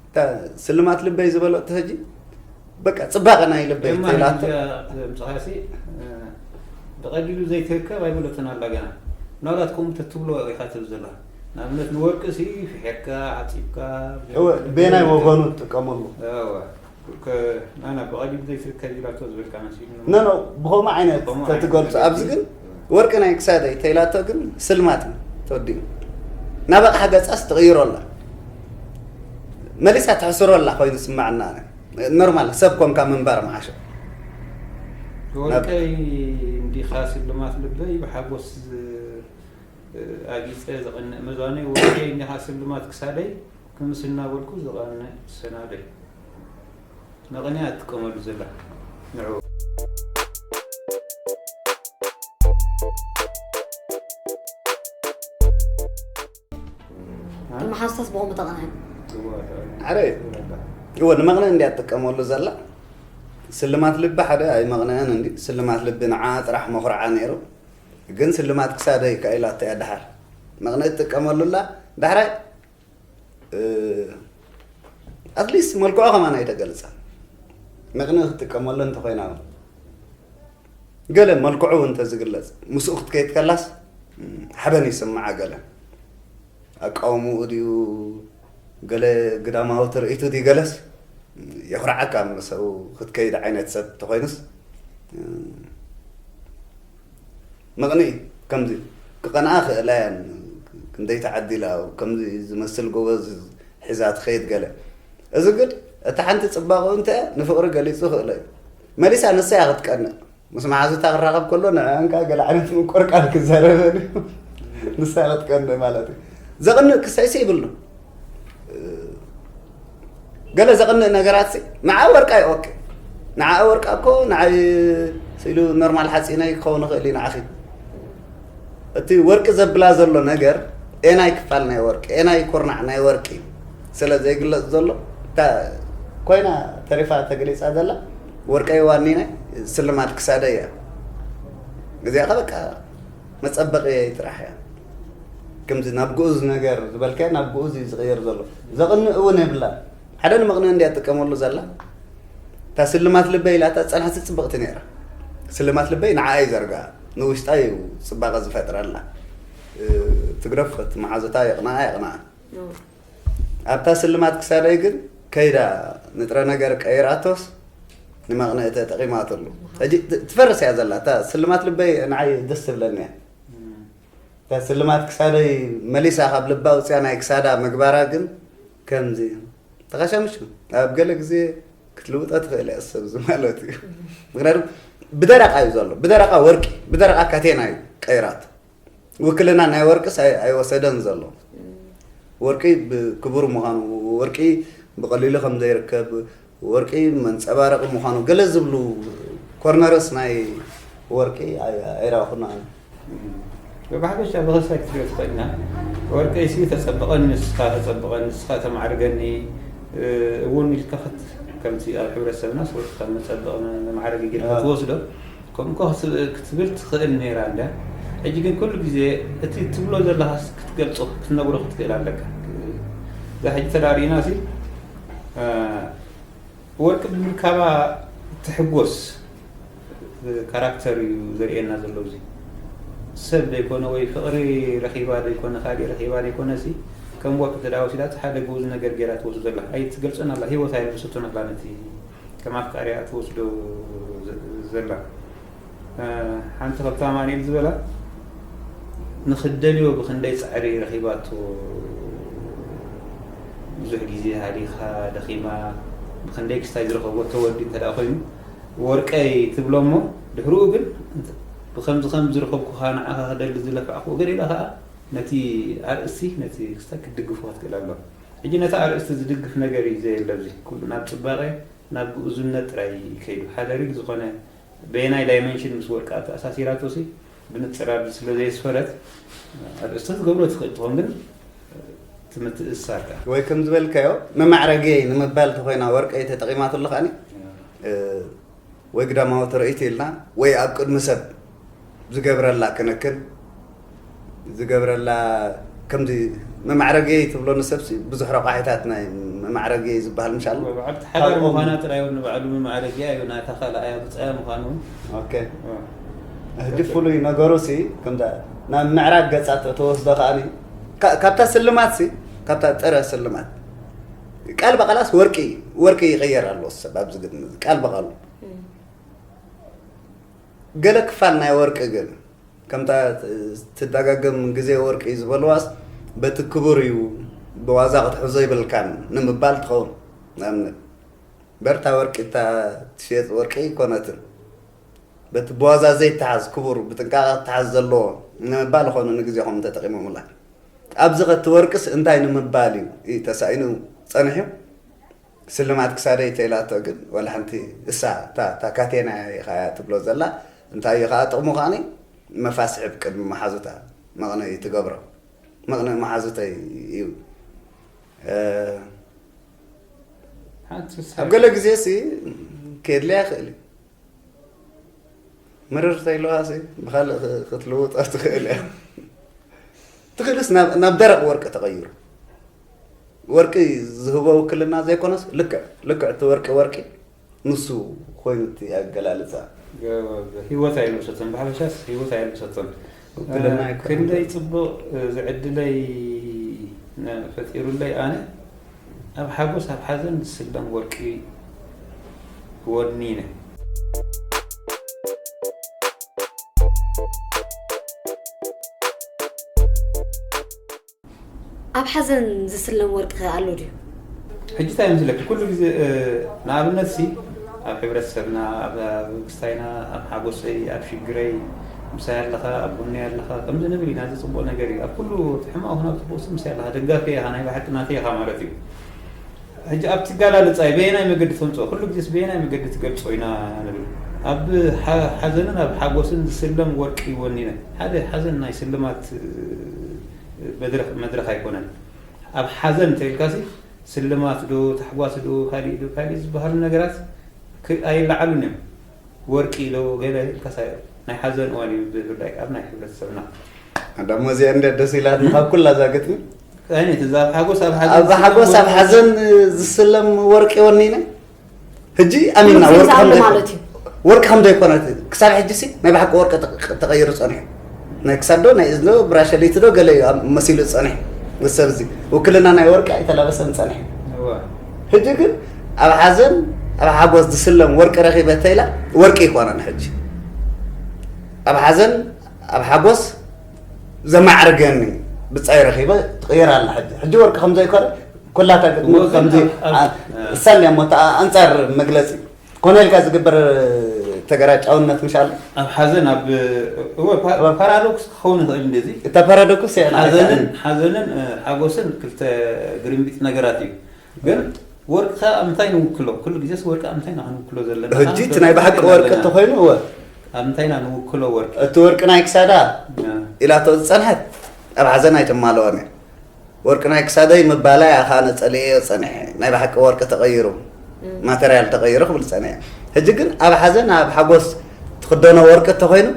እታ ስልማት ልበይ ዝበለቶ ሕጂ፣ በቃ ጽባቐ ናይ ልበይ የማን ትላቶ። እዚኣ ዘምጽኻሲ፣ እ፣ ብቐሊሉ ዘይትርከብ ኣይበለትን ኣላ ገና። ምናልባት ከምኡ ተትብሎ ኢኻ ትብል ዘለኻ። ንኣብነት ንወርቂ ሲ ፍሒርካ፣ ዓጺብካ፣ እወ፣ ቤናይ ወገኑ ትጥቀመሉ። እወ። ከ-፣ ናና ብቐሊሉ ዘይትርከብ ኢላቶ ዝበልካ መሲሉ። ኖ፣ ኖ፣ ብኸምኡ ዓይነት ከምኡ ተትገልጾ። ዓይነት ኣብዚ ግን ወርቂ ናይ ክሳደይ ተኢላቶ ግን ስልማት እዩ ተወዲኡ። ናብ ኣቕሓ ገጻስ ትቕይሮ ኣላ። መሊሳ ትሕስሮ ኣላ ኮይኑ ስማዕና። ኖርማል ሰብ ኮንካ ምንባር መዓሾ። ወርቀይ እንዲኻ ስልማት ልበይ ብሓጎስ ዝ-፣ ኣጊጸ ዘቐንእ መዛነይ ወርቀይ እንዲኻ ስልማት ክሳደይ ክምስ እናበልኩ ዘቐንእ ሰናደይ። መቐንያ እትጥቀመሉ ዘላ ንዑ። እ? መሓዙታስ ብኸምኡ ተቐንዐ? እወ፣ ተቐንዐ። ኣረ፣ እወ፣ ንመቕንዒ እንድያ ትጥቀመሉ ዘላ። ስልማት ልቢ ሓደ ኣይመቕንአን እንዲ፣ ስልማት ልቢ ንዓ ጥራሕ መኹርዓ ነይሩ። ግን ስልማት ክሳደይ ከኢላቶ እያ ደሓር። መቕንኢ ትጥቀመሉ ኣላ፣ ዳሕራይ፣ እ፣ ኣትሊስት መልክዑ ከማን ኣይተገልጸን። መቕንኢ ክትጥቀመሉ እንተኾይና እውን። ገለ መልክዑ እንተዝግለጽ፣ ምስኡ ክትከይድ ከላስ፣ እ፣ ሓበን ይስምዓ ገለ። ኣቃውምኡ ድዩ፣ ገለ ግዳማዊ ትርኢቱ ድዩ፣ ገለስ የኹርዓካ፣ ምሰኡ ክትከይድ ዓይነት ሰብ ተኾይኑስ። መቕንኢ ከምዚ ክቐንኣ ክእላ እየን። ክንደይ ተዓዲላ፣ ከምዚ ዝመስል ጎበዝ ሒዛ ትኸይድ ገለ። እዚ ግን፣ እታ ሓንቲ ጽባቐኡ እንተ ንፍቕሪ ገሊጹ ክእሎ እዩ። መሊሳ ንሳ እያ ክትቀንእ። ምስ መሓዙታ ክራኸብ ከሎ፣ ንዕአን ከኣ ገለ ዓይነት ምቁር ቃል ክዛረበን እዩ። ንሳ ክትቀንእ ማለት እዩ። ዘቕንእ ክሳይሲ ይብሉ። ገለ ዘቕንእ ነገራት ሲ፣ ንዓ ወርቂ እዩ፣ ኦኬ። ንዓ ወርቂ እኮ፣ ንዓይ ስኢሉ ኖርማል ሓፂነይ ክኸውን ይኽእል እዩ ንዓኺ። እቲ ወርቂ ዘብላ ዘሎ ነገር፣ ኤናይ ክፋል ናይ ወርቂ፣ ኤናይ ኩርናዕ ናይ ወርቂ ስለ ዘይግለጽ ዘሎ፣ እታ ኮይና ተሪፋ ተገሊጻ ዘላ፣ ወርቀይ ዋኒነይ፣ ስልማት ክሳደይ እያ። እዚኣ ኸ በቃ መጸበቒ ጥራሕ እያ። ከምዚ ናብ ግኡዝ ነገር ዝበልካዮ ናብ ግኡዝ እዩ ዝቕየር ዘሎ። ዘቕንእ እውን የብላን። ሓደ ንመቕንኢ እንድያ ትጥቀመሉ ዘላ። እታ ስልማት ልበይ ኢላታ ዝጸንሐት ጽብቕቲ ነይራ። ስልማት ልበይ ንዓኣ እዩ ዘርግኣ። ንውሽጣ እዩ ጽባቐ ዝፈጥረላ። እ፣ ትግረፍ እቲ መሓዙታ የቕንኣ የቕንኣ። ኣብታ ስልማት ክሳደይ ግን ከይዳ ንጥረ ነገር ቀይራቶስ ንመቕንኢ ተጠቒማትሉ። ሕጂ ት-፣ ትፈርስ እያ ዘላ። እታ ስልማት ልበይ ንዓይ ደስ ትብለኒ እያ። እታ ስልማት ክሳደይ መሊሳ ካብ ልባ ኣውፅያ ናይ ክሳዳ ምግባራ ግን ከምዚ ተኸሸምሹ። ኣብ ገለ ግዜ ክትልውጦ ትኽእል እያ ሰብ እዚ ማለት እዩ። ምኽንያቱ ብደረቓ እዩ ዘሎ። ብደረቓ ወርቂ፣ ብደረቓ ካቴና እዩ ቀይራቶ። ውክልና ናይ ወርቅስ ኣይ-፣ ኣይወሰደን ዘሎ። ወርቂ ብ-፣ ክቡር ምዃኑ፣ ወርቂ ብቐሊሉ ከም ዘይርከብ፣ ወርቂ መንጸባረቒ ምዃኑ፣ ገለ ዝብሉ ኮርነርስ ናይ ወርቂ ኣይ-፣ ኣይረኣኹን ኣነ። ብሓፈሻ ብኸሳይ ክትሪኦ ትኽእል ኢና። ወርቀይሲ ተጸብቐኒ፣ ንስኻ ተጸብቐኒ፣ ንስኻ ተማዕርገኒ፣ እ፣ እውን ኢልካ ከት-፣ ከምቲ ኣብ ሕብረተሰብናስ ወርቂ ከም መጸበቒ መማዕረጊ ጌርካ ኣዎ። ትወስዶ፣ ከምኡ እኮ ክትብ-፣ ክትብል ትኽእል ነይራ እንድያ። ሕጂ ግን ኩሉ ግዜ እቲ ትብሎ ዘለኻስ ክትገልጾ፣ ክትነግሮ ክትክእል ኣለካ። እዛ ሕጂ ተዳሪእና ሲ፣ እ፣ ወርቂ ብምርካባ ትሕጎስ ካራክተር እዩ ዘርእየና ዘሎ። እዚ ሰብ ዘይኮነ ወይ ፍቕሪ ረኺባ ዘይኮነ፣ ካልእ ረኺባ ዘይኮነ ሲ፣ ከም ወርቂ ተዳወሲዳ እቲ ሓደ ግኡዝ ነገር ገይራ ትወስዶ ዘላ። ኣይትገልጾን ኣላ፣ ህይወት ኣየልብሰቶን ኣላ ነቲ ከም ኣፍቃሪኣ ትወስዶ ዘ-፣ ዘላ። እ፣ ሓንቲ ካብታ ኣማኑኤል ዝበላ፣ ንኽደልዮ ብኽንደይ ጻዕሪ ረኺባቶ፣ ብዙሕ ግዜ ሃሊኻ፣ ደኺማ፣ ብኽንደይ ክስታይ ዝረኸቦ ተወዲ እንተ ደኣ ኮይኑ፣ ወርቀይ ትብሎ እሞ፣ ድሕሪኡ ግን፣ እንተ-፣ ብኸምዚ ኸምዚ ዝረኸብኩኻ ንዓኻ ክደሊ ዝለፋዕኩ፣ ገለ ኢላ ኸኣ ነቲ ኣርእስቲ፣ ነቲ ክስታይ ክትድግፎ ክትክእል ኣለዋ። ሕጂ ነቲ ኣርእስቲ ዝድግፍ ነገር እዩ ዘየለ ኣብዚ። ኩሉ ናብ ጽባቐ፣ ናብ ግኡዝነት ጥራይ ከይዱ። ሓደ ሪል ዝኾነ በየናይ ዳይመንሽን ምስ ወርቂ ኣተኣሳሲራቶ ሲ ብንጽር ኣብዚ ስለ ዘየስፈረት፣ ኣርእስቲ ክትገብሮ ትኽእል ትኾን፣ ግን ትምትእሳር ከኣ። ወይ ከም ዝበልካዮ፣ መማዕረግየይ ንምባል ተኾይና ወርቀይ ተጠቒማትሉ ከኣኒ፣ እ፣ ወይ ግዳማዊ ትርኢት ኢልና፣ ወይ ኣብ ቅድሚ ሰብ ዝገብረላ ክንክን፣ ዝገብረላ፣ ከምዚ መማዕረግየይ ትብሎ ንሰብሲ ብዙሕ ረቋሒታት ናይ መማዕረግየይ ዝበሃል ምሻሉ። በዓልቲ ሓዳር ካብኦም ምዃና ጥራይ እውን ንባዕሉ መማዕረግያ እዩ፣ ናታ ካልኣያ ብጻያ ምዃኑ እውን። ኦኬ። እ። ሕጂ ፍሉይ ነገሩሲ፣ ከምዛ ናብ ምዕራግ ገጻ ተ-፣ ተወስዶ ከኣኒ፣ ካ-፣ ካብታ ስልማትሲ፣ ካብታ ጥረ ስልማት፣ ቃል ብቓላስ ወርቂ፣ ወርቂ ይቕየር ኣሎ ሰብ ኣብዚ ግጥሚ፣ ቃል ብቓሉ። እም። ገለ ክፋል ናይ ወርቂ ግን፣ ከምታ ትደጋገም ግዜ ወርቂ ዝበልዋስ፣ በቲ ክቡር እዩ፣ ብዋዛ ክትሕዞ ይብልካን ንምባል ትኸውን። ንኣብነት፣ በርታ ወርቂ፣ እታ ትሽየጥ ወርቂ ኣይኮነትን። በቲ ብዋዛ ዘይተሓዝ ክቡር፣ ብጥንቃቐ ክትሓዝ ዘለዎ ንምባል ይኾኑ ንግዜኹም ተጠቒሞምላ። ኣብዚ ኸ እቲ ወርቅስ እንታይ ንምባል እዩ፣ እዩ ተሳኢኑ ጸኒሑ? ስልማት ክሳደይ ተኢላቶ ግን፣ ዋላ ሓንቲ እሳ፣ እታ፣ እታ ካቴና ኢኻ እያ ትብሎ ዘላ። እንታይ እዩ ኸኣ ጥቕሙ ከኣኒ? መፋስሒ ቅድሚ መሓዙታ መቕንኢ ትገብሮ። መቕንኢ መሓዙተይ እዩ። እ፣ ሓንቲ እሳ ኣብ ገለ ግዜ ሲ፣ ከየድልያ ይኽእል እዩ። ምርር ተይለዋሲ ብኻልእ ክ- ክትልውጦ ትኽእል እያ። ትኽእልስ ናብ ናብ ደረቕ ወርቂ ተቐይሩ። ወርቂ ዝህቦ ውክልና ዘይኮነስ ልክዕ ልክዕ እቲ ወርቂ ወርቂ ንሱ ኮይኑ እቲ ኣገላልጻ። ህይወት ኣይልብሰቶም፣ ብሓፈሻስ ህይወት ኣይልብሰቶም። ውክልና ኣይኮነን። ክንደይ ጽቡቕ ዝዕድለይ ፈጢሩለይ ኣነ ኣብ ሓጎስ ኣብ ሓዘን ዝስለም ወርቂ ወኒነ። ኣብ ሓዘን ዝስለም ወርቂ ከ ኣሎ ድዩ? ሕጂ እንታይ ይመስለኪ? ኩሉ ግዜ ንኣብነት ሲ ኣብ ሕብረተሰብና ኣብ ክስታይና ኣብ ሓጎሰይ ኣብ ሽግረይ ምሳይ ኣለኻ ኣብ ጎነይ ኣለኻ ከምዚ ንብል ኢና። እዚ ፅቡቕ ነገር እዩ። ኣብ ኩሉ እቲ ሕማቕ ኹን ኣብ ፅቡቕ ሲ ምሳይ ኣለኻ ደጋፊ ኢኻ ናይ ብሓቂ ናተይ ኢኻ ማለት እዩ። ሕጂ ኣብቲ ኣገላልፃ በየናይ መገዲ ተምፅኦ? ኩሉ ግዜስ በየናይ መገዲ ትገልፆ ኢና ንብል። ኣብ ሓዘንን ኣብ ሓጎስን ዝስለም ወርቂ ወኒነ ሓደ ሓዘን ናይ ስልማት መድረኽ ኣይኮነን። ኣብ ሓዘን እንተኢልካሲ ስልማት ዶ ታሕጓስ ዶ ካሊእ ዶ ካሊእ ዝበሃሉ ነገራት ኣይለዓሉን እዮም። ወርቂ ዶ ገለ ኢልካስ ናይ ሓዘን እዋን እዩ ብፍላይ ኣብ ናይ ሕብረተሰብና። ኣዳሞ እዚኣ እንደ ደስ ኢላትኒ ካብ ኩላ እዛ ግጥሚ። ኣይነት እዛ ኣብ ሓጎስ ኣብ ኣብ ሓጎስ ኣብ ሓዘን ዝስለም ወርቂ ወኒነ። ሕጂ ኣሚንና ወርቂ ከም ዘይኮነ ክሳብ ሕጂ ሲ ናይ ብሓቂ ወርቂ ተቐይሩ ጸኒሑ ናይ ክሳድ ዶ ናይ እዝኒ ዶ ብራሸሊት ዶ ገለ እዩ መሲሉ ጸኒሑ። እዚ ሰብ እዚ ውክልና ናይ ወርቂ ኣይተላበሰን ጸኒሑ። ሕጂ ግን ኣብ ሓዘን ኣብ ሓጎስ ዝስለም ወርቂ ረኺበ ተኢላ ወርቂ ይኮነን። ሕጂ ኣብ ሓዘን ኣብ ሓጎስ ዘማዕርገኒ ብጻይ ረኺበ ትቕየር ኣላ። ሕጂ ሕጂ ወርቂ ከም ዘይኮነ ኩላታ ግጥሚ ከምዚ እሳን እያ ሞታ ኣንጻር መግለጺ ኮነ ኢልካ ዝግበር ተገራጫውነት ምሻል ኣብ ሓዘን ኣብ እወ ፓራዶክስ ክኸውን ይኽእል እንደዚ እታ ፓራዶክስ እያ ሓዘንን ሓዘንን ሓጎስን ክልተ ግርምቢጥ ነገራት እዩ። ግን ወርቂ ከ ኣብ ምንታይ ንውክሎ? ኩሉ ግዜስ ወርቂ ኣብ ምንታይ ኢና ክንውክሎ ዘለና? ሕጂ እቲ ናይ ብሓቂ ወርቂ እንተኾይኑ እወ ኣብ ምንታይ ኢና ንውክሎ ወርቂ? እቲ ወርቂ ናይ ክሳዳ ኢላቶ ዝጸንሐት ኣብ ሓዘን ኣይተማለወን እያ። ወርቂ ናይ ክሳደይ ምባላ እያ ከዓ ነጸልኤዮ ጸኒሐ። ናይ ብሓቂ ወርቂ ተቐይሩ ማተርያል ተቐይሩ ክብል ጸኒሐ። ሕጂ ግን ኣብ ሓዘን ኣብ ሓጎስ ትኽደኖ ወርቂ እንተኾይኑ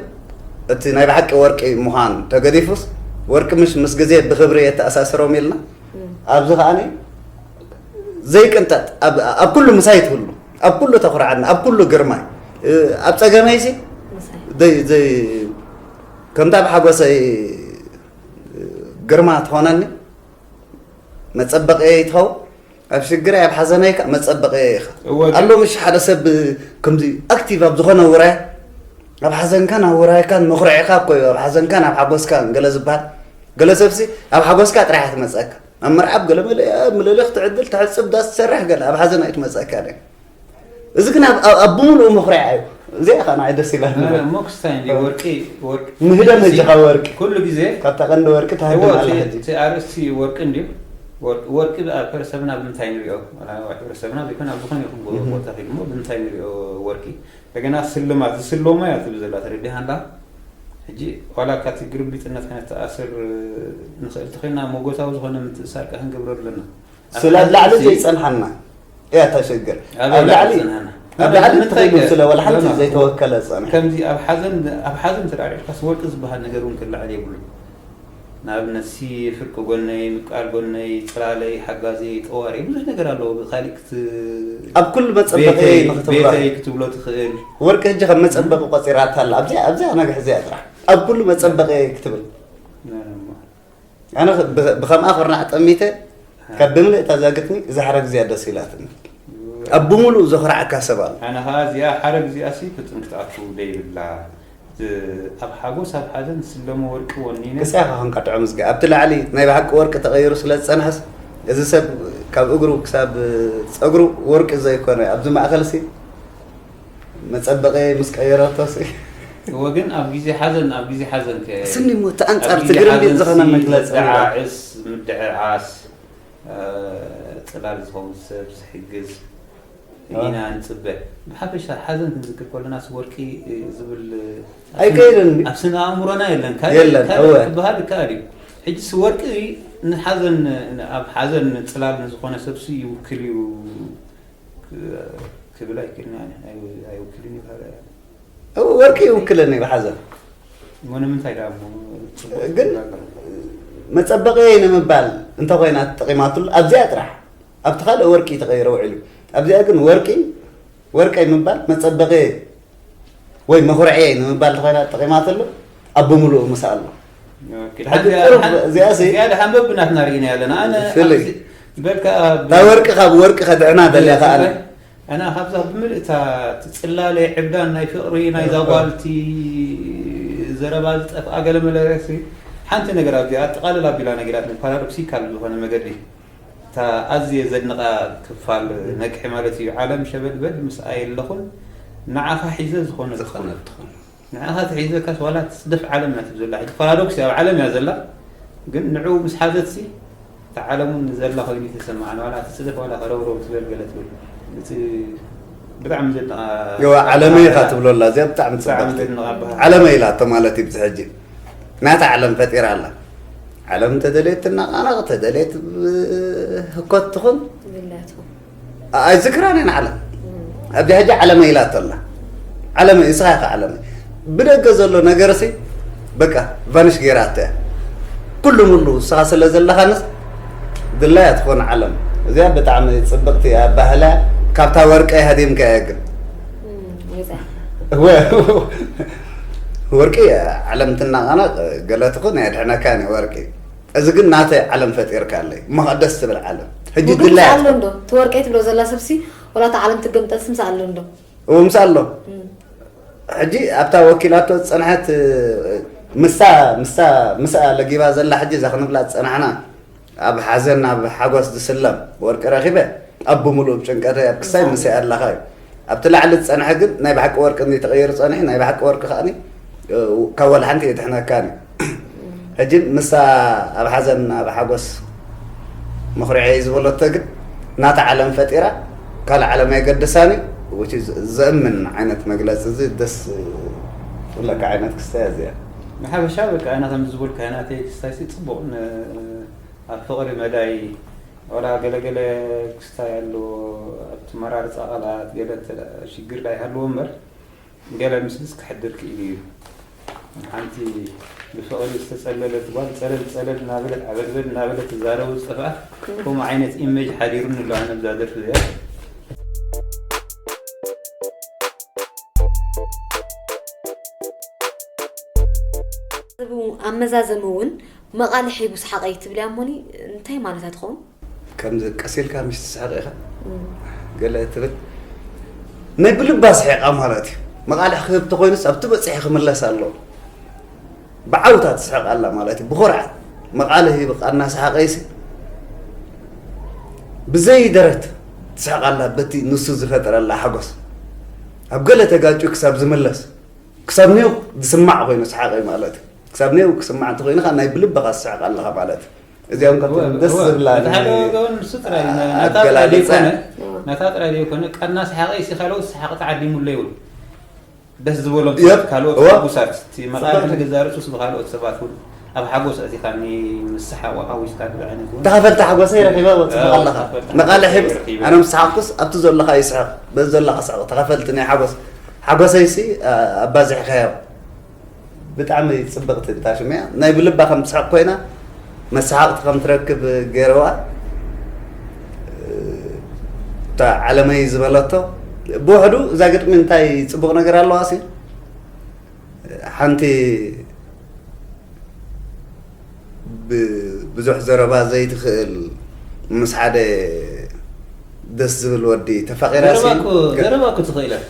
እቲ ናይ ብሓቂ ወርቂ ምዃን ተገዲፉስ ወርቂ ምሽ ምስ ግዜ ብኽብሪ የተኣሳስሮም ኢልና ኣብዚ ከዓኒ ዘይቅንጠጥ ኣብ ኩሉ ምሳይ ትህሉ ኣብ ኩሉ ተኹርዓኒ ኣብ ኩሉ ግርማይ ኣብ ጸገመይሲ ከምታ ኣብ ሓጎሰይ ግርማ ትኾነኒ መጸበቕየይ ትኸውን ኣብ ሽግረይ ኣብ ሓዘነይ ከ መጸበቕየይ ኢኻ ኣሎ ምሽ ሓደ ሰብ ከምዚ ኣክቲቭ ኣብ ዝኾነ ውራይ ኣብ ሓዘንካን ኣብ ውራይካን መኹርዒኻ እኮ እዩ ኣብ ሓዘንካን ኣብ ሓጎስካን ገለ ዝበሃል ገለ ሰብሲ ኣብ ሓጎስካ ጥራሕ ትመጸካ ኣብ መርዓ ኣብ ገለ መለ ምልልኽ ትዕድል ትሕጽብ ዳስ ትሰርሕ ገለ ኣብ ሓዘን ኣይትመጸካ ደ እዚ ግን ኣብ ብምሉኡ መኹርዒ እዩ እዚኣ ኸ ንዓይ ደስ ኢላ ሞክስታይ እንዲ ወርቂ ወርቂ ምህደም ሕጂ ካብ ወርቂ ኩሉ ግዜ ካብታ ቀንዲ ወርቂ ትሃድም ኣላ ሕጂ ኣርእስቲ ወርቂ እንዲ ወርቂ ኣብ ሕብረተሰብና ብምንታይ ንሪኦ ሕብረተሰብና ዘይኮነ ኣብ ዝኾነ ይኹን ቦታ ኺድሞ ብምንታይ ንሪኦ ወርቂ እንደገና ስልማት ዝስለሞ እያ ትብል ዘላ ተረዲሃ እንዳ ሕጂ ዋላ ካብቲ ግርምቢጥነት ከነተኣስር ንኽእል ተኾይና መጎታዊ ዝኾነ ምትእሳር ከ ክንገብሮ ኣለና ስለ ኣብ ላዕሊ ዘይጸንሓና እያ እታ ሽግር ኣብ ላዕሊ ኣብ ላዕሊ ተኸይዱ ስለ ወላ ሓንቲ ዘይተወከለ ጸንሐ ከምዚ ኣብ ሓዘን ኣብ ሓዘን ተዳሪዕካስ ወርቂ ዝበሃል ነገር እውን ክለዓል የብሉን ንኣብነት ሲ ፍርቂ ጎነይ ምቃል ጎነይ ጽላለይ ሓጋዘይ ጠዋሪ ብዙሕ ነገር ኣለዎ ብካሊእ ክት ኣብ ኩሉ መጸበቂ ንክትብሎ ቤተይ ክትብሎ ትኽእል ወርቂ ሕጂ ከም መጸበቂ ቆጺራታ ኣላ ኣብዚኣ ኣብዚኣ ነግሕ እዚኣ ጥራሕ ኣብ ኩሉ መጸበቂ ክትብል ኣነ ብከምኣ ኩርናዕ ጠሚተ ካብ ብምልእታ እዛ ግጥሚ እዛ ሓረግ እዚኣ ደስ ኢላትኒ ኣብ ብምሉእ ዘኹርዓካ ሰብ ኣሎ ኣነ ከዓ እዚኣ ሓረግ እዚኣ ሲ ፍጹም ክትኣቱ ደይብላ ኣብ ሓጎስ ኣብ ሓዘን ዝስለሙ ወርቂ ወኒነ ክሳኻ ክንቀጥዖ ምስጋ ኣብቲ ላዕሊ ናይ ብሓቂ ወርቂ ተቐይሩ ስለ ዝጸንሐስ እዚ ሰብ ካብ እግሩ ክሳብ ጸጉሩ ወርቂ ዘይኮነ ኣብዚ ማእኸል ሲ መጸበቐ ምስ ቀየረቶ ሲ እወ ግን ኣብ ግዜ ሓዘን ኣብ ግዜ ሓዘን ከ ስኒ ሞ እቲ ኣንጻር እቲ ግርምቢጥ ዝኾነ መግለጺ ንባ። ዝዓዕስ ምድዕዓስ ጽላል ዝኸውን ሰብ ዝሕግዝ ኢና ንጽበ። ብሓፈሻ ሓዘን ክንዝክር ከለናስ ወርቂ ዝብል ኣይከይድን ድዩ? ኣብ ስነ ኣእምሮና የለን። ካልእ የለን፣ ካልእ እወ። ክበሃል ይከኣል እዩ። ሕጂስ ወርቂ ንሓዘን ኣብ ሓዘን ጽላል ንዝኾነ ሰብሲ ይውክል እዩ። ክብል ኣይክእልን እየ። ኣይ-፣ ኣይውክልን እዩ። ወርቂ ይውክለኒ ብሓዘን። እሞ ንምንታይ ደኣ እሞ ጽቡቕ ግን ትናገር? መጸበቒ ንምባል እንተኾይና ተጠቒማትሉ ኣብዚኣ ጥራሕ። ኣብቲ ካልእ ወርቂ ተቐይረ ውዒሉ። ኣብዚኣ ግን ወርቂ፣ ወርቂ ምባል መጸበቒ ወይ መኹርዒ ንምባል እንተኾይና ተጠቒማትሉ ኣብ ብምሉኡ ምሳእ ኣሎ። ኦኬ፣ ሕጂ እዚኣ ቅሩብ ሓን-፣ እዚኣሲ እዚኣ ደሓን በብናትና ርኢና ኣለና። ኣነ ፍልይ። ኣብዚ በልካ ብ-፣ እታ ወርቂ ካብ ወርቂ ከድዕና ደልያ ከኣ ኣነ፣ ኣነ ካብዛ ብምልእታ እቲ ጽላለ ዕብዳን ናይ ፍቕሪ ናይ እኮ። ዛጓልቲ ዘረባ ዝጠፍኣ ገለ መለ ርእሲ ሓንቲ ነገር ኣብዚ ኣጠቓልል ኣቢላ ነጊራትኒ። ፓራዶክሲካል ዝኾነ መገዲ እታ ኣዝየ ዘድንቓ ክፋል ነግሒ ማለት እዩ። ዓለም ሸበድበድ ምስኣ የለኹን፣ ንዓኻ ሒዘ ዝኾነ ዝኾነ ትኾን። ንዓኻ ተሒዘካስ ዋላ ትጽደፍ ዓለም እያ ትብል ዘላ። ሕጂ ፓራዶክስ እያ፣ ኣብ ዓለም እያ ዘላ፣ ግን ንዕኡ ምስ ሓዘትሲ እታ ዓለም እውን ዘላ ኮይኑ ተሰማዓኒ። ዋላ ትጽደፍ ዋላ ከረውረው ትበል ገለ ትብል። እቲ ብጣዕሚ ዘድንቓ የዋ ዓለመይ ኢኻ ትብሎ ኣላ፣ እዚኣ ብጣዕሚ ብጣዕሚ ጽብቕቲ። ዘድንቓ ኣበሃህላ። ዓለመይ ኢላቶ ማለት እዩ ብዚ ሕጂ። ናታ ዓለም ፈጢራ ኣላ። ዓለም እንተደልየት ትነቓነቕ፣ ተደልየት ብ-፣ ህኮት ትኹን። ዝላቱ ኣይዝክራን እየ ንዓለም። ኣብዚ ሕጂ ዓለመይ ኢላቶ ኣላ። ዓለመይ፣ እስኻ ኢኻ ዓለመይ። ብደገ ዘሎ ነገርሲ በቃ ቫኒሽ ገይራቶ እያ። ኩሉ ሙሉ እስኻ ስለ ዘለኻንስ ድላያ ትኾን ዓለም። እዚኣ ብጣዕሚ ጽብቕቲ ኣባህላ እያ። ካብታ ወርቀይ ሃዲምካ እያ ግን። ወፃ ወ-፣ ወርቂ ዓለም ትናቓነቕ ገለ ትኹን ኣየድሕነካን እዩ ወርቂ። እዚ ግን ናተይ ዓለም ፈጢርካለይ። እሞ ከኣ ደስ ትብል ዓለም። ሕጂ ውዱእ ድላያ ምሳእ ኣሎ እንዶ? እቲ ወርቀይ ትብሎ ዘላ ሰብሲ ወላ እታ ዓለም ትገምጠልሲ ምሳእ ኣሎ እንዶ? እዎ ምስ ኣሎ። ሕጂ ኣብታ ወኪላቶ ዝጸንሐት ምሳ፣ ምሳ፣ ምስኣ ለጊባ ዘላ ሕጂ እዛ ክንብላ ዝጸናሕና ኣብ ሓዘን ኣብ ሓጎስ ዝስለም ወርቂ ረኺበ ኣብ ብምሉእ ጭንቀተይ ኣብ ክሳይ ምስኣ ኣለኻ እዩ። ኣብቲ ላዕሊ ዝጸንሐ ግን ናይ ብሓቂ ወርቂ እንዲ ተቐይሩ ጸኒሑ ናይ ብሓቂ ወርቂ ከኣኒ ካብ ወላ ሓንቲ የድሕነካን እዩ። ሕጂ ምሳ ኣብ ሓዘን ኣብ ሓጎስ መኹርዒ ዝበለቶ ግን ናታ ዓለም ፈጢራ ካልእ ዓለም ኣይገድሳን እዩ። Which is ዘእምን ዓይነት መግለጺ እዚ ደስ ዝብለካ ዓይነት ክስታይ እዚኣ። ንሓፈሻ በቃ ኣነ ከም ዝበልካ ናተይ ክስታይሲ ጽቡቕ ን-፣ ኣብ ፍቕሪ መዳይ ዋላ ገለገለ ክስታይ ኣሎ ኣብቲ መራርጻ ቃላት ገለ እንተ ሽግር ዳኣ ይሃልዎ እምበር ገለ ምስልስ ክሕድር ክኢሉ እዩ። ሓንቲ ብፍቕሪ ዝተጸለለት ጓል ጸለል ጸለል እናበለት ዓበድበድ እናበለት ትዛረቡ ዝጠፍኣ ከምኡ ዓይነት ኢሜጅ ሓዲሩኒ ኣሎ ኣነ ብዛ ደርፊ እዚኣ። ኣብ መዛዘሚ እውን መቓልሕ ሂቡ ሰሓቐይ ትብልያ እሞኒ እንታይ ማለታ ትኸውን? ከምዚ ቀስ ኢልካ ምሽ ትስሕቕ ኢኻ ገለ ትብል ናይ ብልባ ስሒቓ ማለት እዩ። መቓልሕ ክህብ ተኾይኑስ ኣብቲ በፂሒ ክምለስ ኣለዎ። ብዓውታ ትስሕቕ ኣላ ማለት እዩ። ብኹርዓት መቓልሕ ሂብኻ እናሰሓቐይሲ ብዘይ ደረት ትስሕቕ ኣላ በቲ ንሱ ዝፈጠረላ ሓጎስ። ኣብ ገለ ተጋጩ ክሳብ ዝምለስ ክሳብ ኔው ዝስማዕ ኮይኑ ሰሓቐይ ማለት እዩ። ክሳብ ኔው ክስማዕ እንተኾይኑ ከዓ ናይ ብልብኻ ትስሕቕ ኣለኻ ማለት እዩ። እዚኦም ካብቶም ደስ ዝብላ እቲ ሓደ ወገን ንሱ ጥራይ እዩ። ነታ ጥራይ ኣገላልፃ ዘይኮነ ነታ ጥራይ ዘይኮነ ቀና ሰሓቐ ሲ ካልኦት ሰሓቕቲ ዓዲሙሎ ይብሉ። ደስ ዝበሎም የብ፣ ሰባት ካልኦት እወ። ሕጉሳት እቲ መቓልሕ ጽቡቕ። ንገዛእ ርእሱ ብካልኦት ሰባት እውን ኣብ ሓጎስ ኣእቲኻኒ ምስ ሰሓቑ ሓዊስካ ትብል ዓይነት እውን ተኸፈልቲ ሓጎሰይ ረኺበ ወፅእ ኣለኻ ተኸፈልቲ መቓልሕ ሓጎሰይ ሂብስ ረኺበ። ኣነ ምስ ሰሓቕኩስ ኣብቲ ዘለኻ ይስሕቕ በዚ ዘለኻ ስሕቕ ተኸፈልቲ ናይ ሓጎስ ሓጎሰይሲ ኣባዚሕካዮ ብጣዕሚ ጽብቕቲ እታ ሽም እያ። ናይ ብልባ ከም ትስሕቕ ኮይና መሰሓቕቲ ከም ትረክብ ገይረዋ። እታ ዓለመይ ዝበለቶ ብውሕዱ እዛ ግጥሚ እንታይ ጽቡቕ ነገር ኣለዋ ሲ ሓንቲ ብ-፣ ብዙሕ ዘረባ ዘይትኽእል ምስ ሓደ ደስ ዝብል ወዲ ተፋቒራ ሲ ዘረባ እኮ ዘረባ እኮ ትኽእል እያ።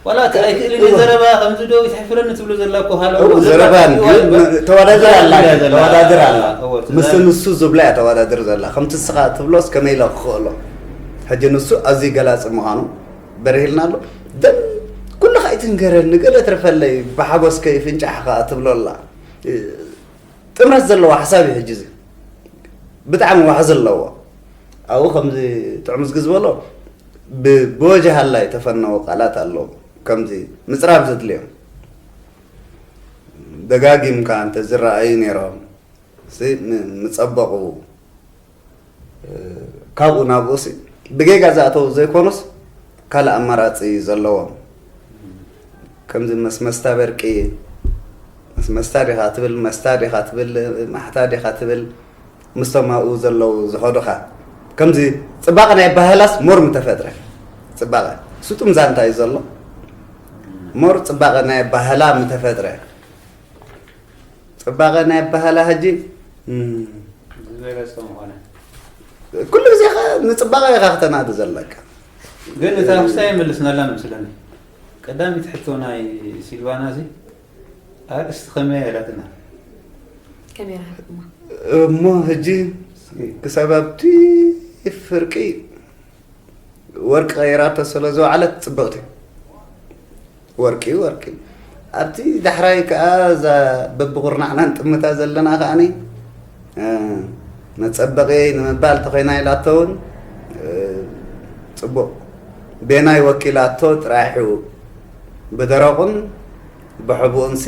ዋላ እቲ ኣይክእልን እየ ዘረባ ከምዚ ዶ ይትሕፍረኒ ትብሎ ዘላ እኮ ካልኦ እው ዘረባ ዘረባ እኮ ተወዳድር ኣላ ተወዳድር ኣላ። ተወዳድር ኣላ እዎ፣ ምስ ተወዳድር። ንሱ ዝብላ እያ ተወዳድር ዘላ ከምቲ ንስኻ ትብሎስ ከመይ ኢለ ክኽእሎ ሕጂ ንሱ ኣብዚ ገላፂ ምዃኑ በሪህልና ኣሎ ደን ኩሉ ከይትንገረኒ ገለ ትርፈለይ ብሓጎስ ከይፍንጫሕ ከዓ ትብሎ ኣላ ጥምረት ዘለዎ ሓሳብ እዩ ሕጂ እዚ ብጣዕሚ ዋሕዚ ኣለዎ ኣብኡ ከምዚ ጥዑም ዝግ ዝበሎ ብ-፣ ብወጀሃላይ ተፈነዎ ቃላት ኣለዉ ከምዚ ምፅራብ ዘድልዮም ደጋጊምካ እንተ ዝረኣዩ ነይሮም ሲ ም-፣ ምፀበቑ ካብኡ ናብኡ ሲ ብጌጋ ዝኣተዉ ዘይኮኑስ ካልእ ኣማራፂ እዩ ዘለዎም። ከምዚ መስመስታ በርቂ፣ መስመስታ ዲኻ ትብል፣ መስታ ዲኻ ትብል፣ ማሕታ ዲኻ ትብል፣ ምስቶም ኣብኡ ዘለዉ ዝኸዱኻ። ከምዚ ፅባቐ ናይ ኣባህላስ ሞር ምተፈጥረ። ፅባቐ ስጡም ዛንታ እዩ ዘሎ። ሞር ፅባቐ ናይ ኣባህላ ምተፈጥረ። ፅባቐ ናይ ኣባህላ ሕጂ፣ እም፣ ዝበለፀ ምኾነ። ኩሉ ግዜ ኸ ንፅባቐ ኢኻ ክተናዲ ዘለካ። ግን እታ ክስታይ የመልስናላ ንምስለኒ። ቀዳሚት ሕቶ ናይ ሲልቫና እዚ ኣርእስቲ ከመይ ኢላትና? ከመይ ረኸብኩማ? እሞ ሕጂ እስኪ። ክሳብ ኣብቲ ፍርቂ ወርቂ ቀይራቶ ስለ ዝወዓለት ጽብቕቲ። ወርቂ፣ ወርቂ። ኣብቲ ዳሕራይ ከኣ እዛ በብኹርናዕና ንጥምታ ዘለና ከኣኒ፣ እ፣ መጸበቒ ንምባል ተኾይና ኢላቶ እውን፣ እ፣ ጽቡቕ። ቤናይ ወኪላቶ ጥራይ ሕው። ብደረቑን ብሕቡእንሲ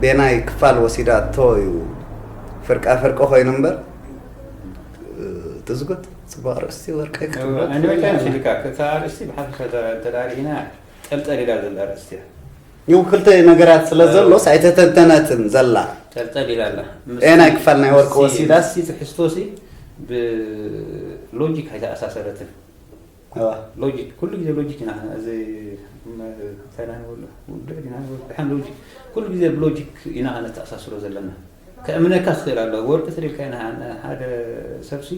ቤናይ ክፋል ወሲዳቶ እዩ። ፍርቃ ፍርቂ ኮይኑ እምበር፣ እ፣ ትዝጎት ጽቡቕ ኣርእስቲ ወርቂ ክትብሎ ኣንበታ ትኽእል ኢኻ። ሽልካ፣ እታ ኣርእስቲ ብሓፈሻ እተ-፣ እንተ ደኣ ርኢና፣ ጠልጠል ኢላ ዘላ ኣርእስቲ እያ። ይኸው ክልተ ነገራት ስለ እ፣ ዘሎስ ኣይተተንተነትን ዘላ። ጠልጠል ኢላ ኣላ። ምስ ኤናይ ክፋል ናይ ወርቂ ሲ-፣ ወሲዳስ? ሲ ትሕዝቶሲ ብሎጂክ ኣይተኣሳሰረትን። እዋ። ሎጂክ፣ ኩሉ ግዜ ሎጂክ ኢና፣ እዚ፣ ም-፣ እንታይ ኢና ንብሎ? ውድዕ ዲና ንብሎ? ደሓን ሎጂክ። ኩሉ ግዜ ብሎጂክ ኢና ነተኣሳስሮ ዘለና። ከእምነካ ትኽእል ኣሎ። ወርቂ ተደልካ ኢና፣ ሓደ ሰብሲ፣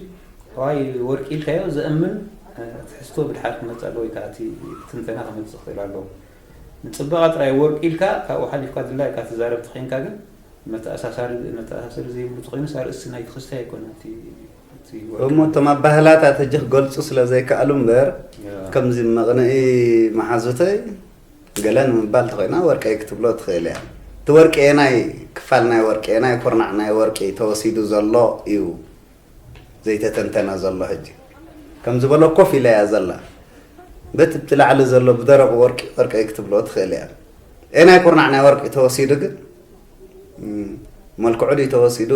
ዋይ ወርቂ ኢልካዮ ዘእምን፣ እ፣ ትሕዝቶ ብድሓር ክመጽእ ኣለዎ ወይ ከዓ እቲ ትንተና ክመጽእ ክኽእል ኣለዎ። ንጽባቐ ጥራይ ወርቂ ኢልካ ካብኡ ሓሊፍካ ድላይካ ትዛረብ ተኾይንካ ግን መተኣሳሳሪ፣ መተኣሳሰሪ ዘይብሉ ተኾይኑስ ኣርእስቲ ናይቲ ክስታይ ኣይኮነን እቲ፣ እቲ ወርቂ። እሞ እቶም ኣባህላታት ሕጂ ክገልጹ ስለ ዘይከኣሉ እምበር፣ ያ። ከምዚ መቕንኢ መሓዙተይ ገለ ንምባል ተኾይና ወርቀይ ክትብሎ ትኽእል እያ። እቲ ወርቂ የናይ ክፋል ናይ ወርቂ፣ የናይ ኩርናዕ ናይ ወርቂ ተወሲዱ ዘሎ እዩ ዘይተተንተነ ዘሎ ሕጂ። ከም ዝበሎ ኮፍ ኢላ እያ ዘላ። በቲ ብቲ ላዕሊ ዘሎ ብደረቑ ወርቂ፣ ወርቀይ ክትብሎ ትኽእል እያ። የናይ ኩርናዕ ናይ ወርቂ ተወሲዱ ግን፣ እም፣ መልክዑ ድዩ ተወሲዱ?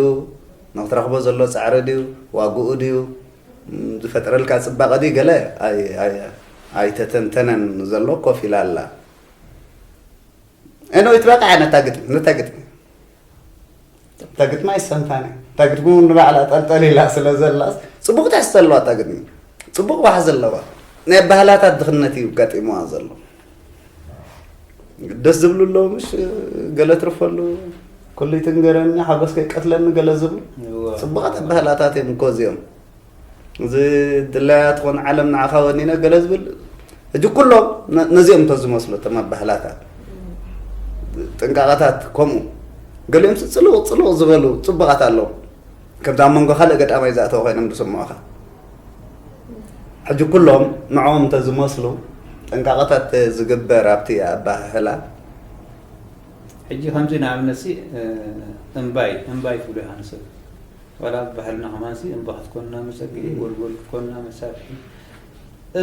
ንክትረኽቦ ዘሎ ጻዕሪ ድዩ? ዋግኡ ድዩ? እም፣ ዝፈጥረልካ ጽባቐ ድዩ? ገለ ኣይ-፣ ኣይ-፣ ኣይተተንተነን ዘሎ ኮፍ ኢላ ኣላ። ኤንወይ፣ ትበቕዕ እያ ነታ ግጥሚ፣ ነታ ግጥሚ። እታ ግጥሚ ኣይሰንፋን እያ። እታ ግጥሚ እውን ንባዕላ ጠልጠል ኢላ ስለ ዘላ፣ ጽቡቕ ትሕዝቶ ኣለዋ እታ ግጥሚ። ጽቡቕ ዋሕዚ ኣለዋ። ናይ ኣባህላታት ድኽነት እዩ ኣጋጢምዋ ዘሎ። ደስ ዝብሉ ኣለዉ፣ ምሽ፣ ገለ ትርፈሉ፣ ኩሉ ይትንገረኒ፣ ሓጎስ ከይቀትለኒ ገለ ዝብሉ እዋ። ጽቡቓት ኣባህላታት እዮም እኮ እዚኦም። እዚ ድላያ ትኾን ዓለም ንዓኻ ወኒነ ገለ ዝብል፣ ሕጂ ኩሎም ነ-፣ ነዚኦም እንተ ዝመስሉ እቶም ኣባህላታት፣ ጥንቃቐታት ከምኡ። ገሊኦምሲ ጽሉቕ ጽሉቕ ዝበሉ ጽቡቓት ኣለዉ። ከምዚ ኣብ መንጎ ካልእ ገጣማይ ዝኣተው ኮይኖም ዝስምዑኻ። ሕጂ ኩሎም ንዕኦም እንተ ዝመስሉ ጥንቃቐታት ዝግበር ኣብቲ ኣባህህላ። ሕጂ ከምዚ ንኣብነትሲ፣ እ፣ እምባይ፣ እምባይ ትብሎ ኢኻ ንሰብ። ዋላ ብባህልና ከማንሲ እምባ ክትኮንና መጸግዒ፣ ጎልጎል ክትኮንና መሳፍሒ።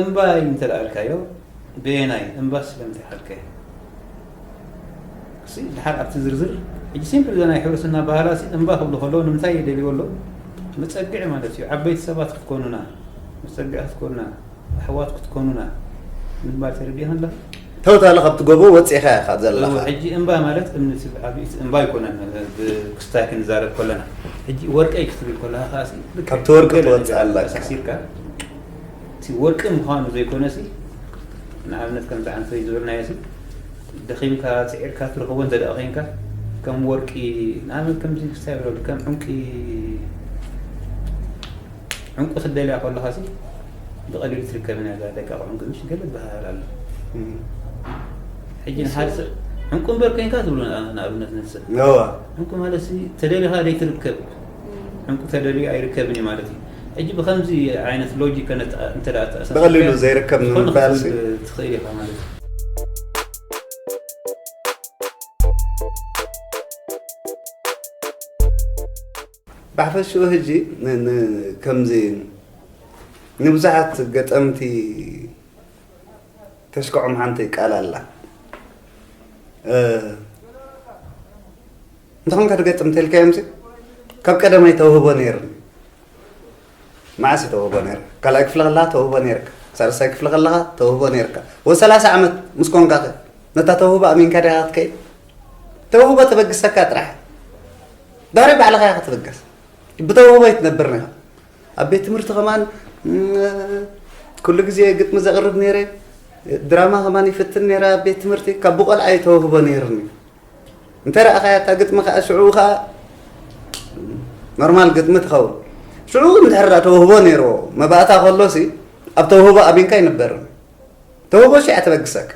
እምባይ እንተ ደኣ ኣልካዮ፣ በየናይ እምባ ስለምንታይ ሓልካዮ? እሲ ድሓር ኣብቲ ዝርዝር፣ ሕጂ ሲምፕል እዛ ናይ ሕብረተሰብና ባህላ ሲ እምባ ክብሉ ከለዉ ንምንታይ ይደልይዎ ኣለዉ? መጸግዒ ማለት እዩ። ዓበይቲ ሰባት ክትኮኑና፣ መጸግዒ ክትኮኑና፣ ኣሕዋት ክትኮኑና ምባል ተረዲእኻ ኣለኻ? ተወታሊ ካብቲ ጎቦ ወጺእኻ ኢኻ ዘለኻ። እወ፣ ሕጂ እምባ ማለት እምኒ ትብል ዓብይቲ እምባ ኣይኮነን፣ ብክስታይ ክንዛረብ ከለና። ሕጂ ወርቀይ ክትብል ከለኻ ከኣ ሲ ልክዕ ካብቲ ወርቂ ገለ ትወጽእ ነገር ኣለካ። ኣተኣሳሲርካ፣ እቲ ወርቂ ምዃኑ ዘይኮነሲ፣ ንኣብነት ከምዚ ዓንተይ ዝበልናዮ ሲ፣ ደኺምካ፣ ጽዒርካ ትረኽቦ እንተ ደኣ ዄንካ፣ ከም ወርቂ፣ ንኣብነት ከምዚ ክስታይ ይብለሉ፣ ከም ዕንቂ፣ ዕንቁ ክትደልያ ከለኻሲ፣ ብቐሊሉ ትርከብን እያ እዛ ደቃቕ ዕንቁ፣ ምሽ ገለ ዝበሃል ኣሎ። እም። ሕጂ ንሓደ ሰብ ዕንቁ እምበር ኴንካ ትብሎ፣ ንኣ-፣ ንኣብነት ንሕሰብ። እዋ። ዕንቁ ማለትሲ፣ ተደሊኻ ዘይትርከብ፣ ዕንቁ ተደልዩ ኣይርከብን እዩ ማለት እዩ። ሕጂ ብኸምዚ ዓይነት ሎጂክ ከነተ-፣ እንተ ደኣ ተኣሳሲርካዮ፣ ብቐሊሉ ዘይርከብ ዝኾነ ንምባልሲ። ክትብል ትኽእል ኢኻ ማለት እዩ። ብሓፈሽኡ ሕጂ ን-፣ ን-፣ ከምዚ ንብዙሓት ገጠምቲ ተሽክዖም ሓንቲ ቃል ኣላ። እ፣ እንተኾንካ ትገጥም እንተልካዮምሲ፣ ካብ ቀደማይ ተውህቦ ነይሩኒ። መዓስ እዩ ተውህቦ ነይሩ? ካልኣይ ክፍሊ ከለኻ ተውህቦ ነይርካ። ሳልሳይ ክፍሊ ከለኻ ተውህቦ ነይርካ። ወ ሰላሳ ዓመት ምስ ኮንካ ከ ነታ ተውህቦ ኣሚንካ ዲኻ ክትከይድ? ተውህቦ ተበግሰካ ጥራሕ። ድሕሪ ባዕልኻ ኢኻ ክትበገስ። ብተውህቦ ኣይትነብርን ኢኻ። ኣብ ቤት ትምህርቲ ከማን፣ እም፣ ኩሉ ግዜ ግጥሚ ዘቕርብ ነይረ። ድራማ ከማን ይፍትን ነይረ ኣብ ቤት ትምህርቲ። ካብ ብቆልዓ እዩ ተውህቦ ነይርኒ። እንተ ረኣኻያ እታ ግጥሚ ከኣ ሽዑ ከኣ ኖርማል ግጥሚ ትኸውን። ሽዑ እንድሕር ደኣ ተውህቦ ነይርዎ፣ መባእታ ከሎሲ ኣብ ተውህቦ ኣሚንካ ኣይንበርን። ተውህቦ ሽዓ ተበግሰካ።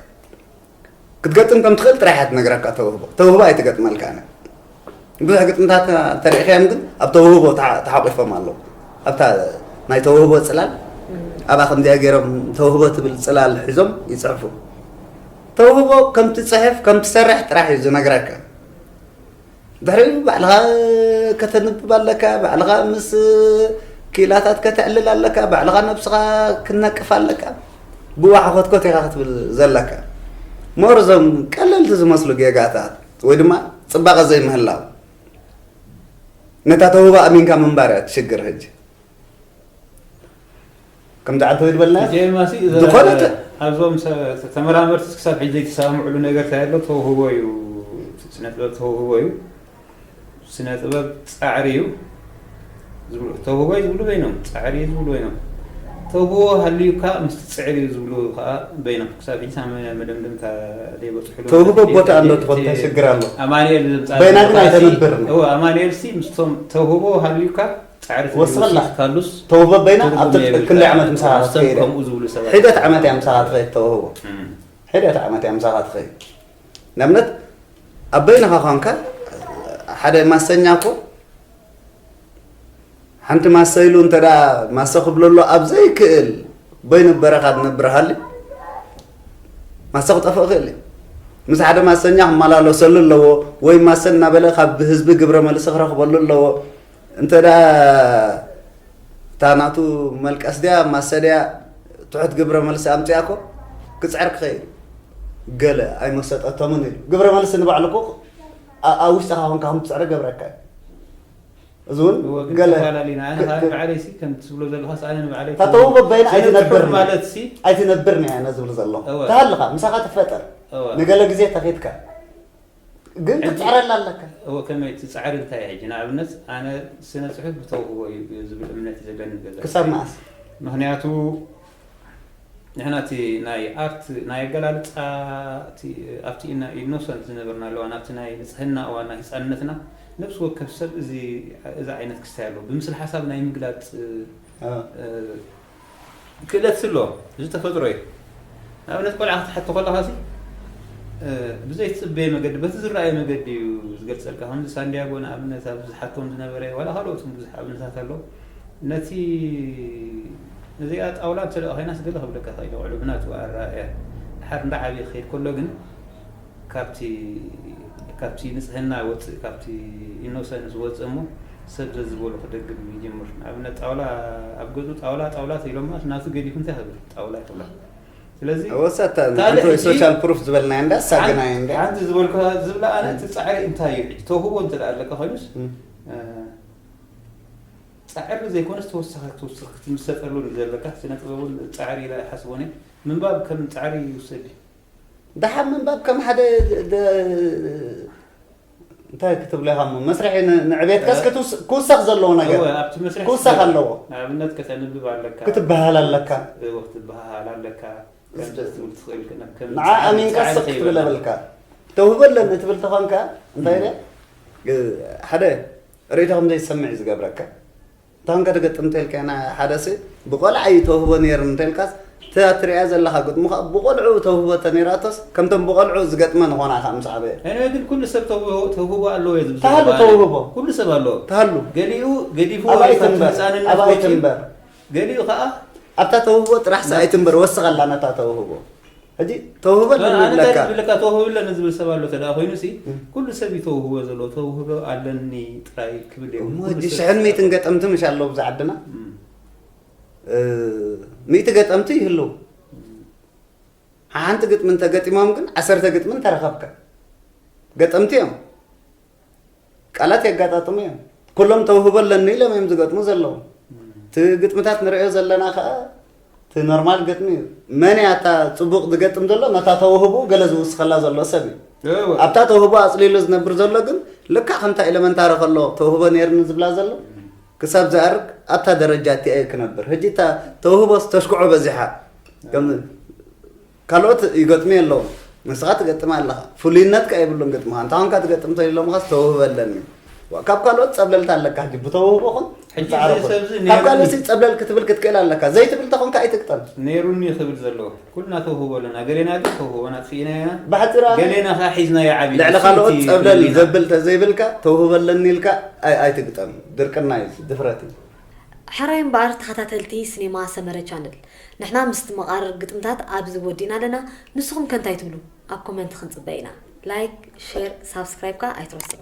ክትገጥም ከም ትኽእል ጥራሕ እያ ትነግረካ ተውህቦ። ተውህቦ ኣይትገጥመልካን እያ። ብዙሕ ግጥምታት ተሪእኻዮም ግን ኣብ ተውህቦ ተሓ-፣ ተሓቂፎም ኣለዉ። ኣብታ ናይ ተውህቦ ጽላል፣ ኣብኣ ከምዚኣ ገይሮም ተውህቦ ትብል ጽላል ሒዞም ይጽሕፉ። ተውህቦ ከም ትጽሕፍ፣ ከም ትሰርሕ ጥራሕ እዩ ዝነግረካ። ድሕሪኡ ባዕልኻ ከተንብብ ኣለካ፣ ባዕልኻ ምስ ክኢላታት ከተዕልል ኣለካ፣ ባዕልኻ ነብስኻ ክትነቅፍ ኣለካ። ብኡ ሓኾትኮት ኢኻ ክትብል ዘለካ። ሞር እዞም ቀለልቲ ዝመስሉ ጌጋታት ወይ ድማ ጽባቐ ዘይምህላው፣ ነታ ተውህቦ ኣሚንካ ምንባር እያ እቲ ሽግር ሕጂ። ከምዚ ዓንተወይ ዝበልና ጀማሲ ዝኾነ ተ- ኣብዞም ሰ-፣ ተመራመርቲ ክሳብ ሕጂ ዘይተሰማምዕሉ ነገር እንታይ ኣሎ? ተውህቦ እዩ። ስነ ጥበብ ተውህቦ እዩ። ስነ ጥበብ ጻዕሪ እዩ ዝብሉ፣ ተውህቦ እዩ ዝብሉ በይኖም፣ ጻዕሪ እዩ ዝብሉ በይኖም። ተውህቦ ሃልዩካ ምስቲ ጽዕሪ እዩ ዝብሉ ከዓ በይኖም። ክሳብ ሕጂ ሳመ-፣ መደምደምታ ዘይበጽሑሉ ተውህቦ እቲ፣ ቦታ እቲ፣ እንዶ እቲ ትኾን እንታይ ሽግር ኣሎ? ኣማኑኤል ዘምጻ በይና ግን ኣይተነብርን። እዎ፣ ኣማኑኤል ሲ ምስቶም ተውህቦ ሃልዩካ ጻዕሪ ወስኸላ። ትብሉ ካሉስ ተውህቦ በይና ትርጉም ኣብቲ የብልካ። ክንደይ ዓመት ምሳኻ ምስቶም ትኸይድ? ከምኡ ዝብሉ ሰባት። ሒደት ዓመት እያ ምሳኻ ትኸይድ ተውህቦ። እም። ሒደት ዓመት እያ ምሳኻ ትኸይድ። ንኣብነት ኣብ በይንኻ ኳንካ ሓደ ማሰኛ እኮ ሓንቲ ማሰ ኢሉ እንተ ደኣ ማሰ ክብለሉ ኣብ ዘይክእል በይኑ በረኻ ዝነብር ሃልዩ ማሰ ክጠፍእ ይኽእል እዩ። ምስ ሓደ ማሰኛ ክመላለሰሉ ኣለዎ ወይ ማሰ እናበለ ካብ ህዝቢ ግብረ መልሲ ክረኽበሉ ኣለዎ። እንተ ደኣ እታ ናቱ መልቀስ ድያ ማሰ ድያ ትሑት ግብረ መልሲ ኣምጺኣ እኮ ክጽዕር ክኽእል ገለ ኣይመሰጠቶምን ኢሉ። ግብረ መልሲ ንባዕሉ እኮ ኣ-፣ ኣብ ውሽጥኻ ኮንካ ከም ትጽዕር ገብረካ እዩ። እዚ እውን እወ፣ ግን ገለ ተፈላለዩና። ኣነ ክ-፣ ከዓ ክ-፣ ንባዕለይ ሲ ከም ትብሎ ዘለኻስ ኣነ ንባዕለይ እታ ተውህቦ በይና ስነ ጽሑፍ ኣይትነብርን። ማለት ሲ ኣይትነብርን እያ ነዚ ዝብል ዘለኹ። እወ። ተሃልኻ፣ ምሳኻ ትፈጠር። እወ። ንገለ ግዜ ተኺድካ። ግን ሕጂ ክትጽዕረላ ኣለካ። እወ፣ ከመይ ትጻዕር እንታይ ሕጂ? ንኣብነት ኣነ ስነ ጽሑፍ ብተውህቦ እዩ ዝብል እምነት እዩ ዘለኒ ገዛ። ክሳብ መኣስ? ምኽንያቱ ንሕና እቲ ናይ ኣርት፣ ናይ ኣገላልጻ፣ እቲ ኣብቲ ኢና-፣ ኢኖሰንት ዝነበርናሉ እዋን፣ ኣብቲ ናይ ንጽህና እዋን፣ ናይ ህጻንነትና፣ ነፍሲ ወከፍ ሰብ እዚ፣ እዚ ዓይነት ክስታይ ኣለዎ። ብምስሊ ሓሳብ ናይ ምግላጽ፣ እ፣ እ፣ ክእለት ስለ እዚ ተፈጥሮ እዩ። ንኣብነት ቆልዓ ክትሓቶ ከለኻ ሲ፣ እ፣ ብዘይትጽበየ መገዲ፣ በቲ ዝረኣየ መገዲ እዩ ዝገልጸልካ። ከምዚ ሳንዲያጎ ንኣብነት ኣብዚ ዝሓቶም ዝነበረ፣ ዋላ ካልኦት እውን ብዙሕ ኣብነታት ኣለዉ። ነቲ፣ ነዚኣ ጣውላ እንተ ደኣ ኮይናስ ገለ ክብለካ ክእል፣ ቆልዑ ብናቱ ኣረኣእያ። ድሓር እንዳ ዓብየ ክኸይድ ከሎ ግን ካብቲ፣ ካብቲ ንጽህና ወጽእ፣ ካብቲ ኢኖሰንስ ወጽእ እሞ ሰብ ዘዝበሎ ክደግም ይጅምር። ንኣብነት ጣውላ ኣብ ገዝኡ ጣውላ፣ ጣውላ ተኢሎማ ናቱ ገዲፉ እንታይ ክብል? ጣውላ ይኽብላ። ስለዚ ወሳታ ካልእ ሓንቲ ሕጂ ሶሻል ፕሩፍ ዝበልናዮ እንዳ ሓን-፣ ሳግናዮ እንዳ ሓንቲ ዝበልኩ ዝብላ ኣነ እቲ ጻዕሪ እንታይ እዩ? ሕጂ ተውህቦ እንተ ደኣ ኣለካ ኮይኑስ፣ እም። እ፣ ጻዕሪ ዘይኮነስ ተወሳኺ፣ ተወሳኺ ክትምሰጠሉ ዘለካ ስነ ጥበብ እውን ጻዕሪ ኢለ ኣይሓስቦን እየ። ምንባብ ከም ጻዕሪ ይውሰድ እዩ። ደሓን ምንባብ ከም ሓደ ደ-፣ ደ-፣ እንታይ ክትብሎ ኢኻ እሞ፣ መስርሒ ን-፣ ንዕቤትካስ እ-፣ ክትውስ-፣ ክውሰኽ ዘለዎ ነገር እወ፣ ኣብቲ መስርሒ ክውሰኽ ክትብል ኣለዎ። ንኣብነት ከተንብብ ኣለካ። ክትበሃል ኣለካ። እወ፣ ክትበሃል ኣለካ። ከምዚ ክትብል ትኽእል፣ ከም ንዓ ጻዕሪ፣ ኣሚንካ ጻዕሪ ስቕ ክትብል ከይበላ። የብልካ። ተውህቦ ኣለኒ ትብል ተኾንካ፣ እንታይ እም። ኢለ? ግ-፣ ሓደ ርእይቶ ከም ዘይሰምዕ እዩ ዝገብረካ። እንተ ኾንካ ትገጥም እንተልካና፣ ሓደ ሰብ ብቆልዓ እዩ ተውህቦ ነይሩ እንተልካስ፣ እታ ትሪኣ ዘለኻ ግጥሙ ኸኣ ብቆልዑ ተውህቦ ተነይራቶስ፣ ከምቶም ብቆልዑ ዝገጥመን ኾና ኸኣ ምስ ዓበየ። እኔ ግን ኩሉ ሰብ ተውህቦ፣ ተውህቦ ኣለዎ እየ ዝብል ተሃሉ ዘለኹ። ተውህቦ። ኩሉ ሰብ ኣለዎ። ተሃሉ። ገሊኡ ገዲፍዎ ኣባይ እዩ፣ ካብቲ ትንበር፣ ህፃንነት ኣባይ ወፂኡ። ትንበር። ገሊኡ ኸኣ ኣብታ ተውህቦ ጥራሕ ሰ ኣይትንበር፣ ወስኸላ ነታ ተውህቦ። ሕጂ ተውህቦ ኣለኒ ኣነ እንታይ ይብለካ። ዝብለካ፣ ተውህቦ ኣለኒ ዝብል ሰብ ኣሎ ተደኣ ኮይኑ ሲ፣ እም። ኩሉ ሰብ እዩ ተውህቦ ዘለዎ፣ ተውህቦ ኣለኒ ጥራይ ክብል የብሉን። እሞ ኩሉ ሕጂ ሰብ ሽሕን ሚእትን ገጠምቲ ምሽ ኣለዉ ብዛ ዓድና? እም። እ፣ ሚእቲ ገጠምቲ ይህልው። እም። ሓንቲ ግጥሚ እንተገጢሞም ግን ዓሰርተ ግጥሚ እንተረኸብካ። ገጠምቲ እዮም። ቃላት የጋጣጥሙ እዮም። ኩሎም ተውህቦ ኣለኒ ኢሎም እዮም ዝገጥሙ ዘለዉ። እም። እቲ ግጥምታት ንርእዮ ዘለና ከኣ፣ እቲ ኖርማል ግጥሚ እዩ። መን እያ እታ ጽቡቕ ዝገጥም ዘሎ? ነታ ተውህቡ ገለ ዝውስኸላ ዘሎ ሰብ እዩ። ኣብታ ተውህቦ ኣጽሊሉ ዝነብር ዘሎ ግን ልክዕ ከምታ ኤለመንታሪ ከሎ ተውህቦ ነይርኒ ዝብላ ዘሎ ክሳብ ዝኣርግ ኣብታ ደረጃ እቲኣ እዩ ክነብር። ሕጂ እታ ተውህቦ ዝተሽክዖ በዚሓ። ከም ካልኦት ይገጥሙ ኣለዉ። ንስኻ ትገጥም ኣለኻ። ፍሉይነትካ የብሉን ግጥምኻ። እንታይ ኾንካ ትገጥም ተይሎምኻስ ተውህበ ኣለኒ። ዋ፣ ካብ ካልኦት ጸብለልታ ኣለካ። ሕጂ ብተውህቦ ኹን ሕጂ ብጻዕሪ እዚ ኹን። ሰብዚ ካብ ነይሩ ካልእ ሲ ጸብለል ክትብል ክትክእል ኣለካ። ዘይትብል ተኾንካ ኣይትግጠም። ነይሩኒ ክብል ዘለዎ። ኩልና ተውህቦ ኣለና። ገሌና ግን ተውህቦና ኣጥፊእና ኢና። ብሓጺራ ገሌና ኸዓ ሒዝናዮ ዓቢና። ልዕሊ ካልኦት ጸብለል ዘብል ተዘይብልካ፣ ተውህቦ ኣለኒ ኢልካ ኣይ-፣ ኣይትግጠም። ድርቅና እዩ፣ ድፍረት እዩ። ሕራይ እምበኣር ተኸታተልቲ ሲኔማ ሰመረ ቻነል፣ ንሕና ምስቲ መቓርር ግጥምታት ኣብዚ ወዲእና ኣለና። ንስኹም ከ እንታይ ትብሉ? ኣብ ኮመንት ክንጽበ ኢና። ላይክ፣ ሼር፣ ሳብስክራይብ ከኣ ኣይትረስዑ።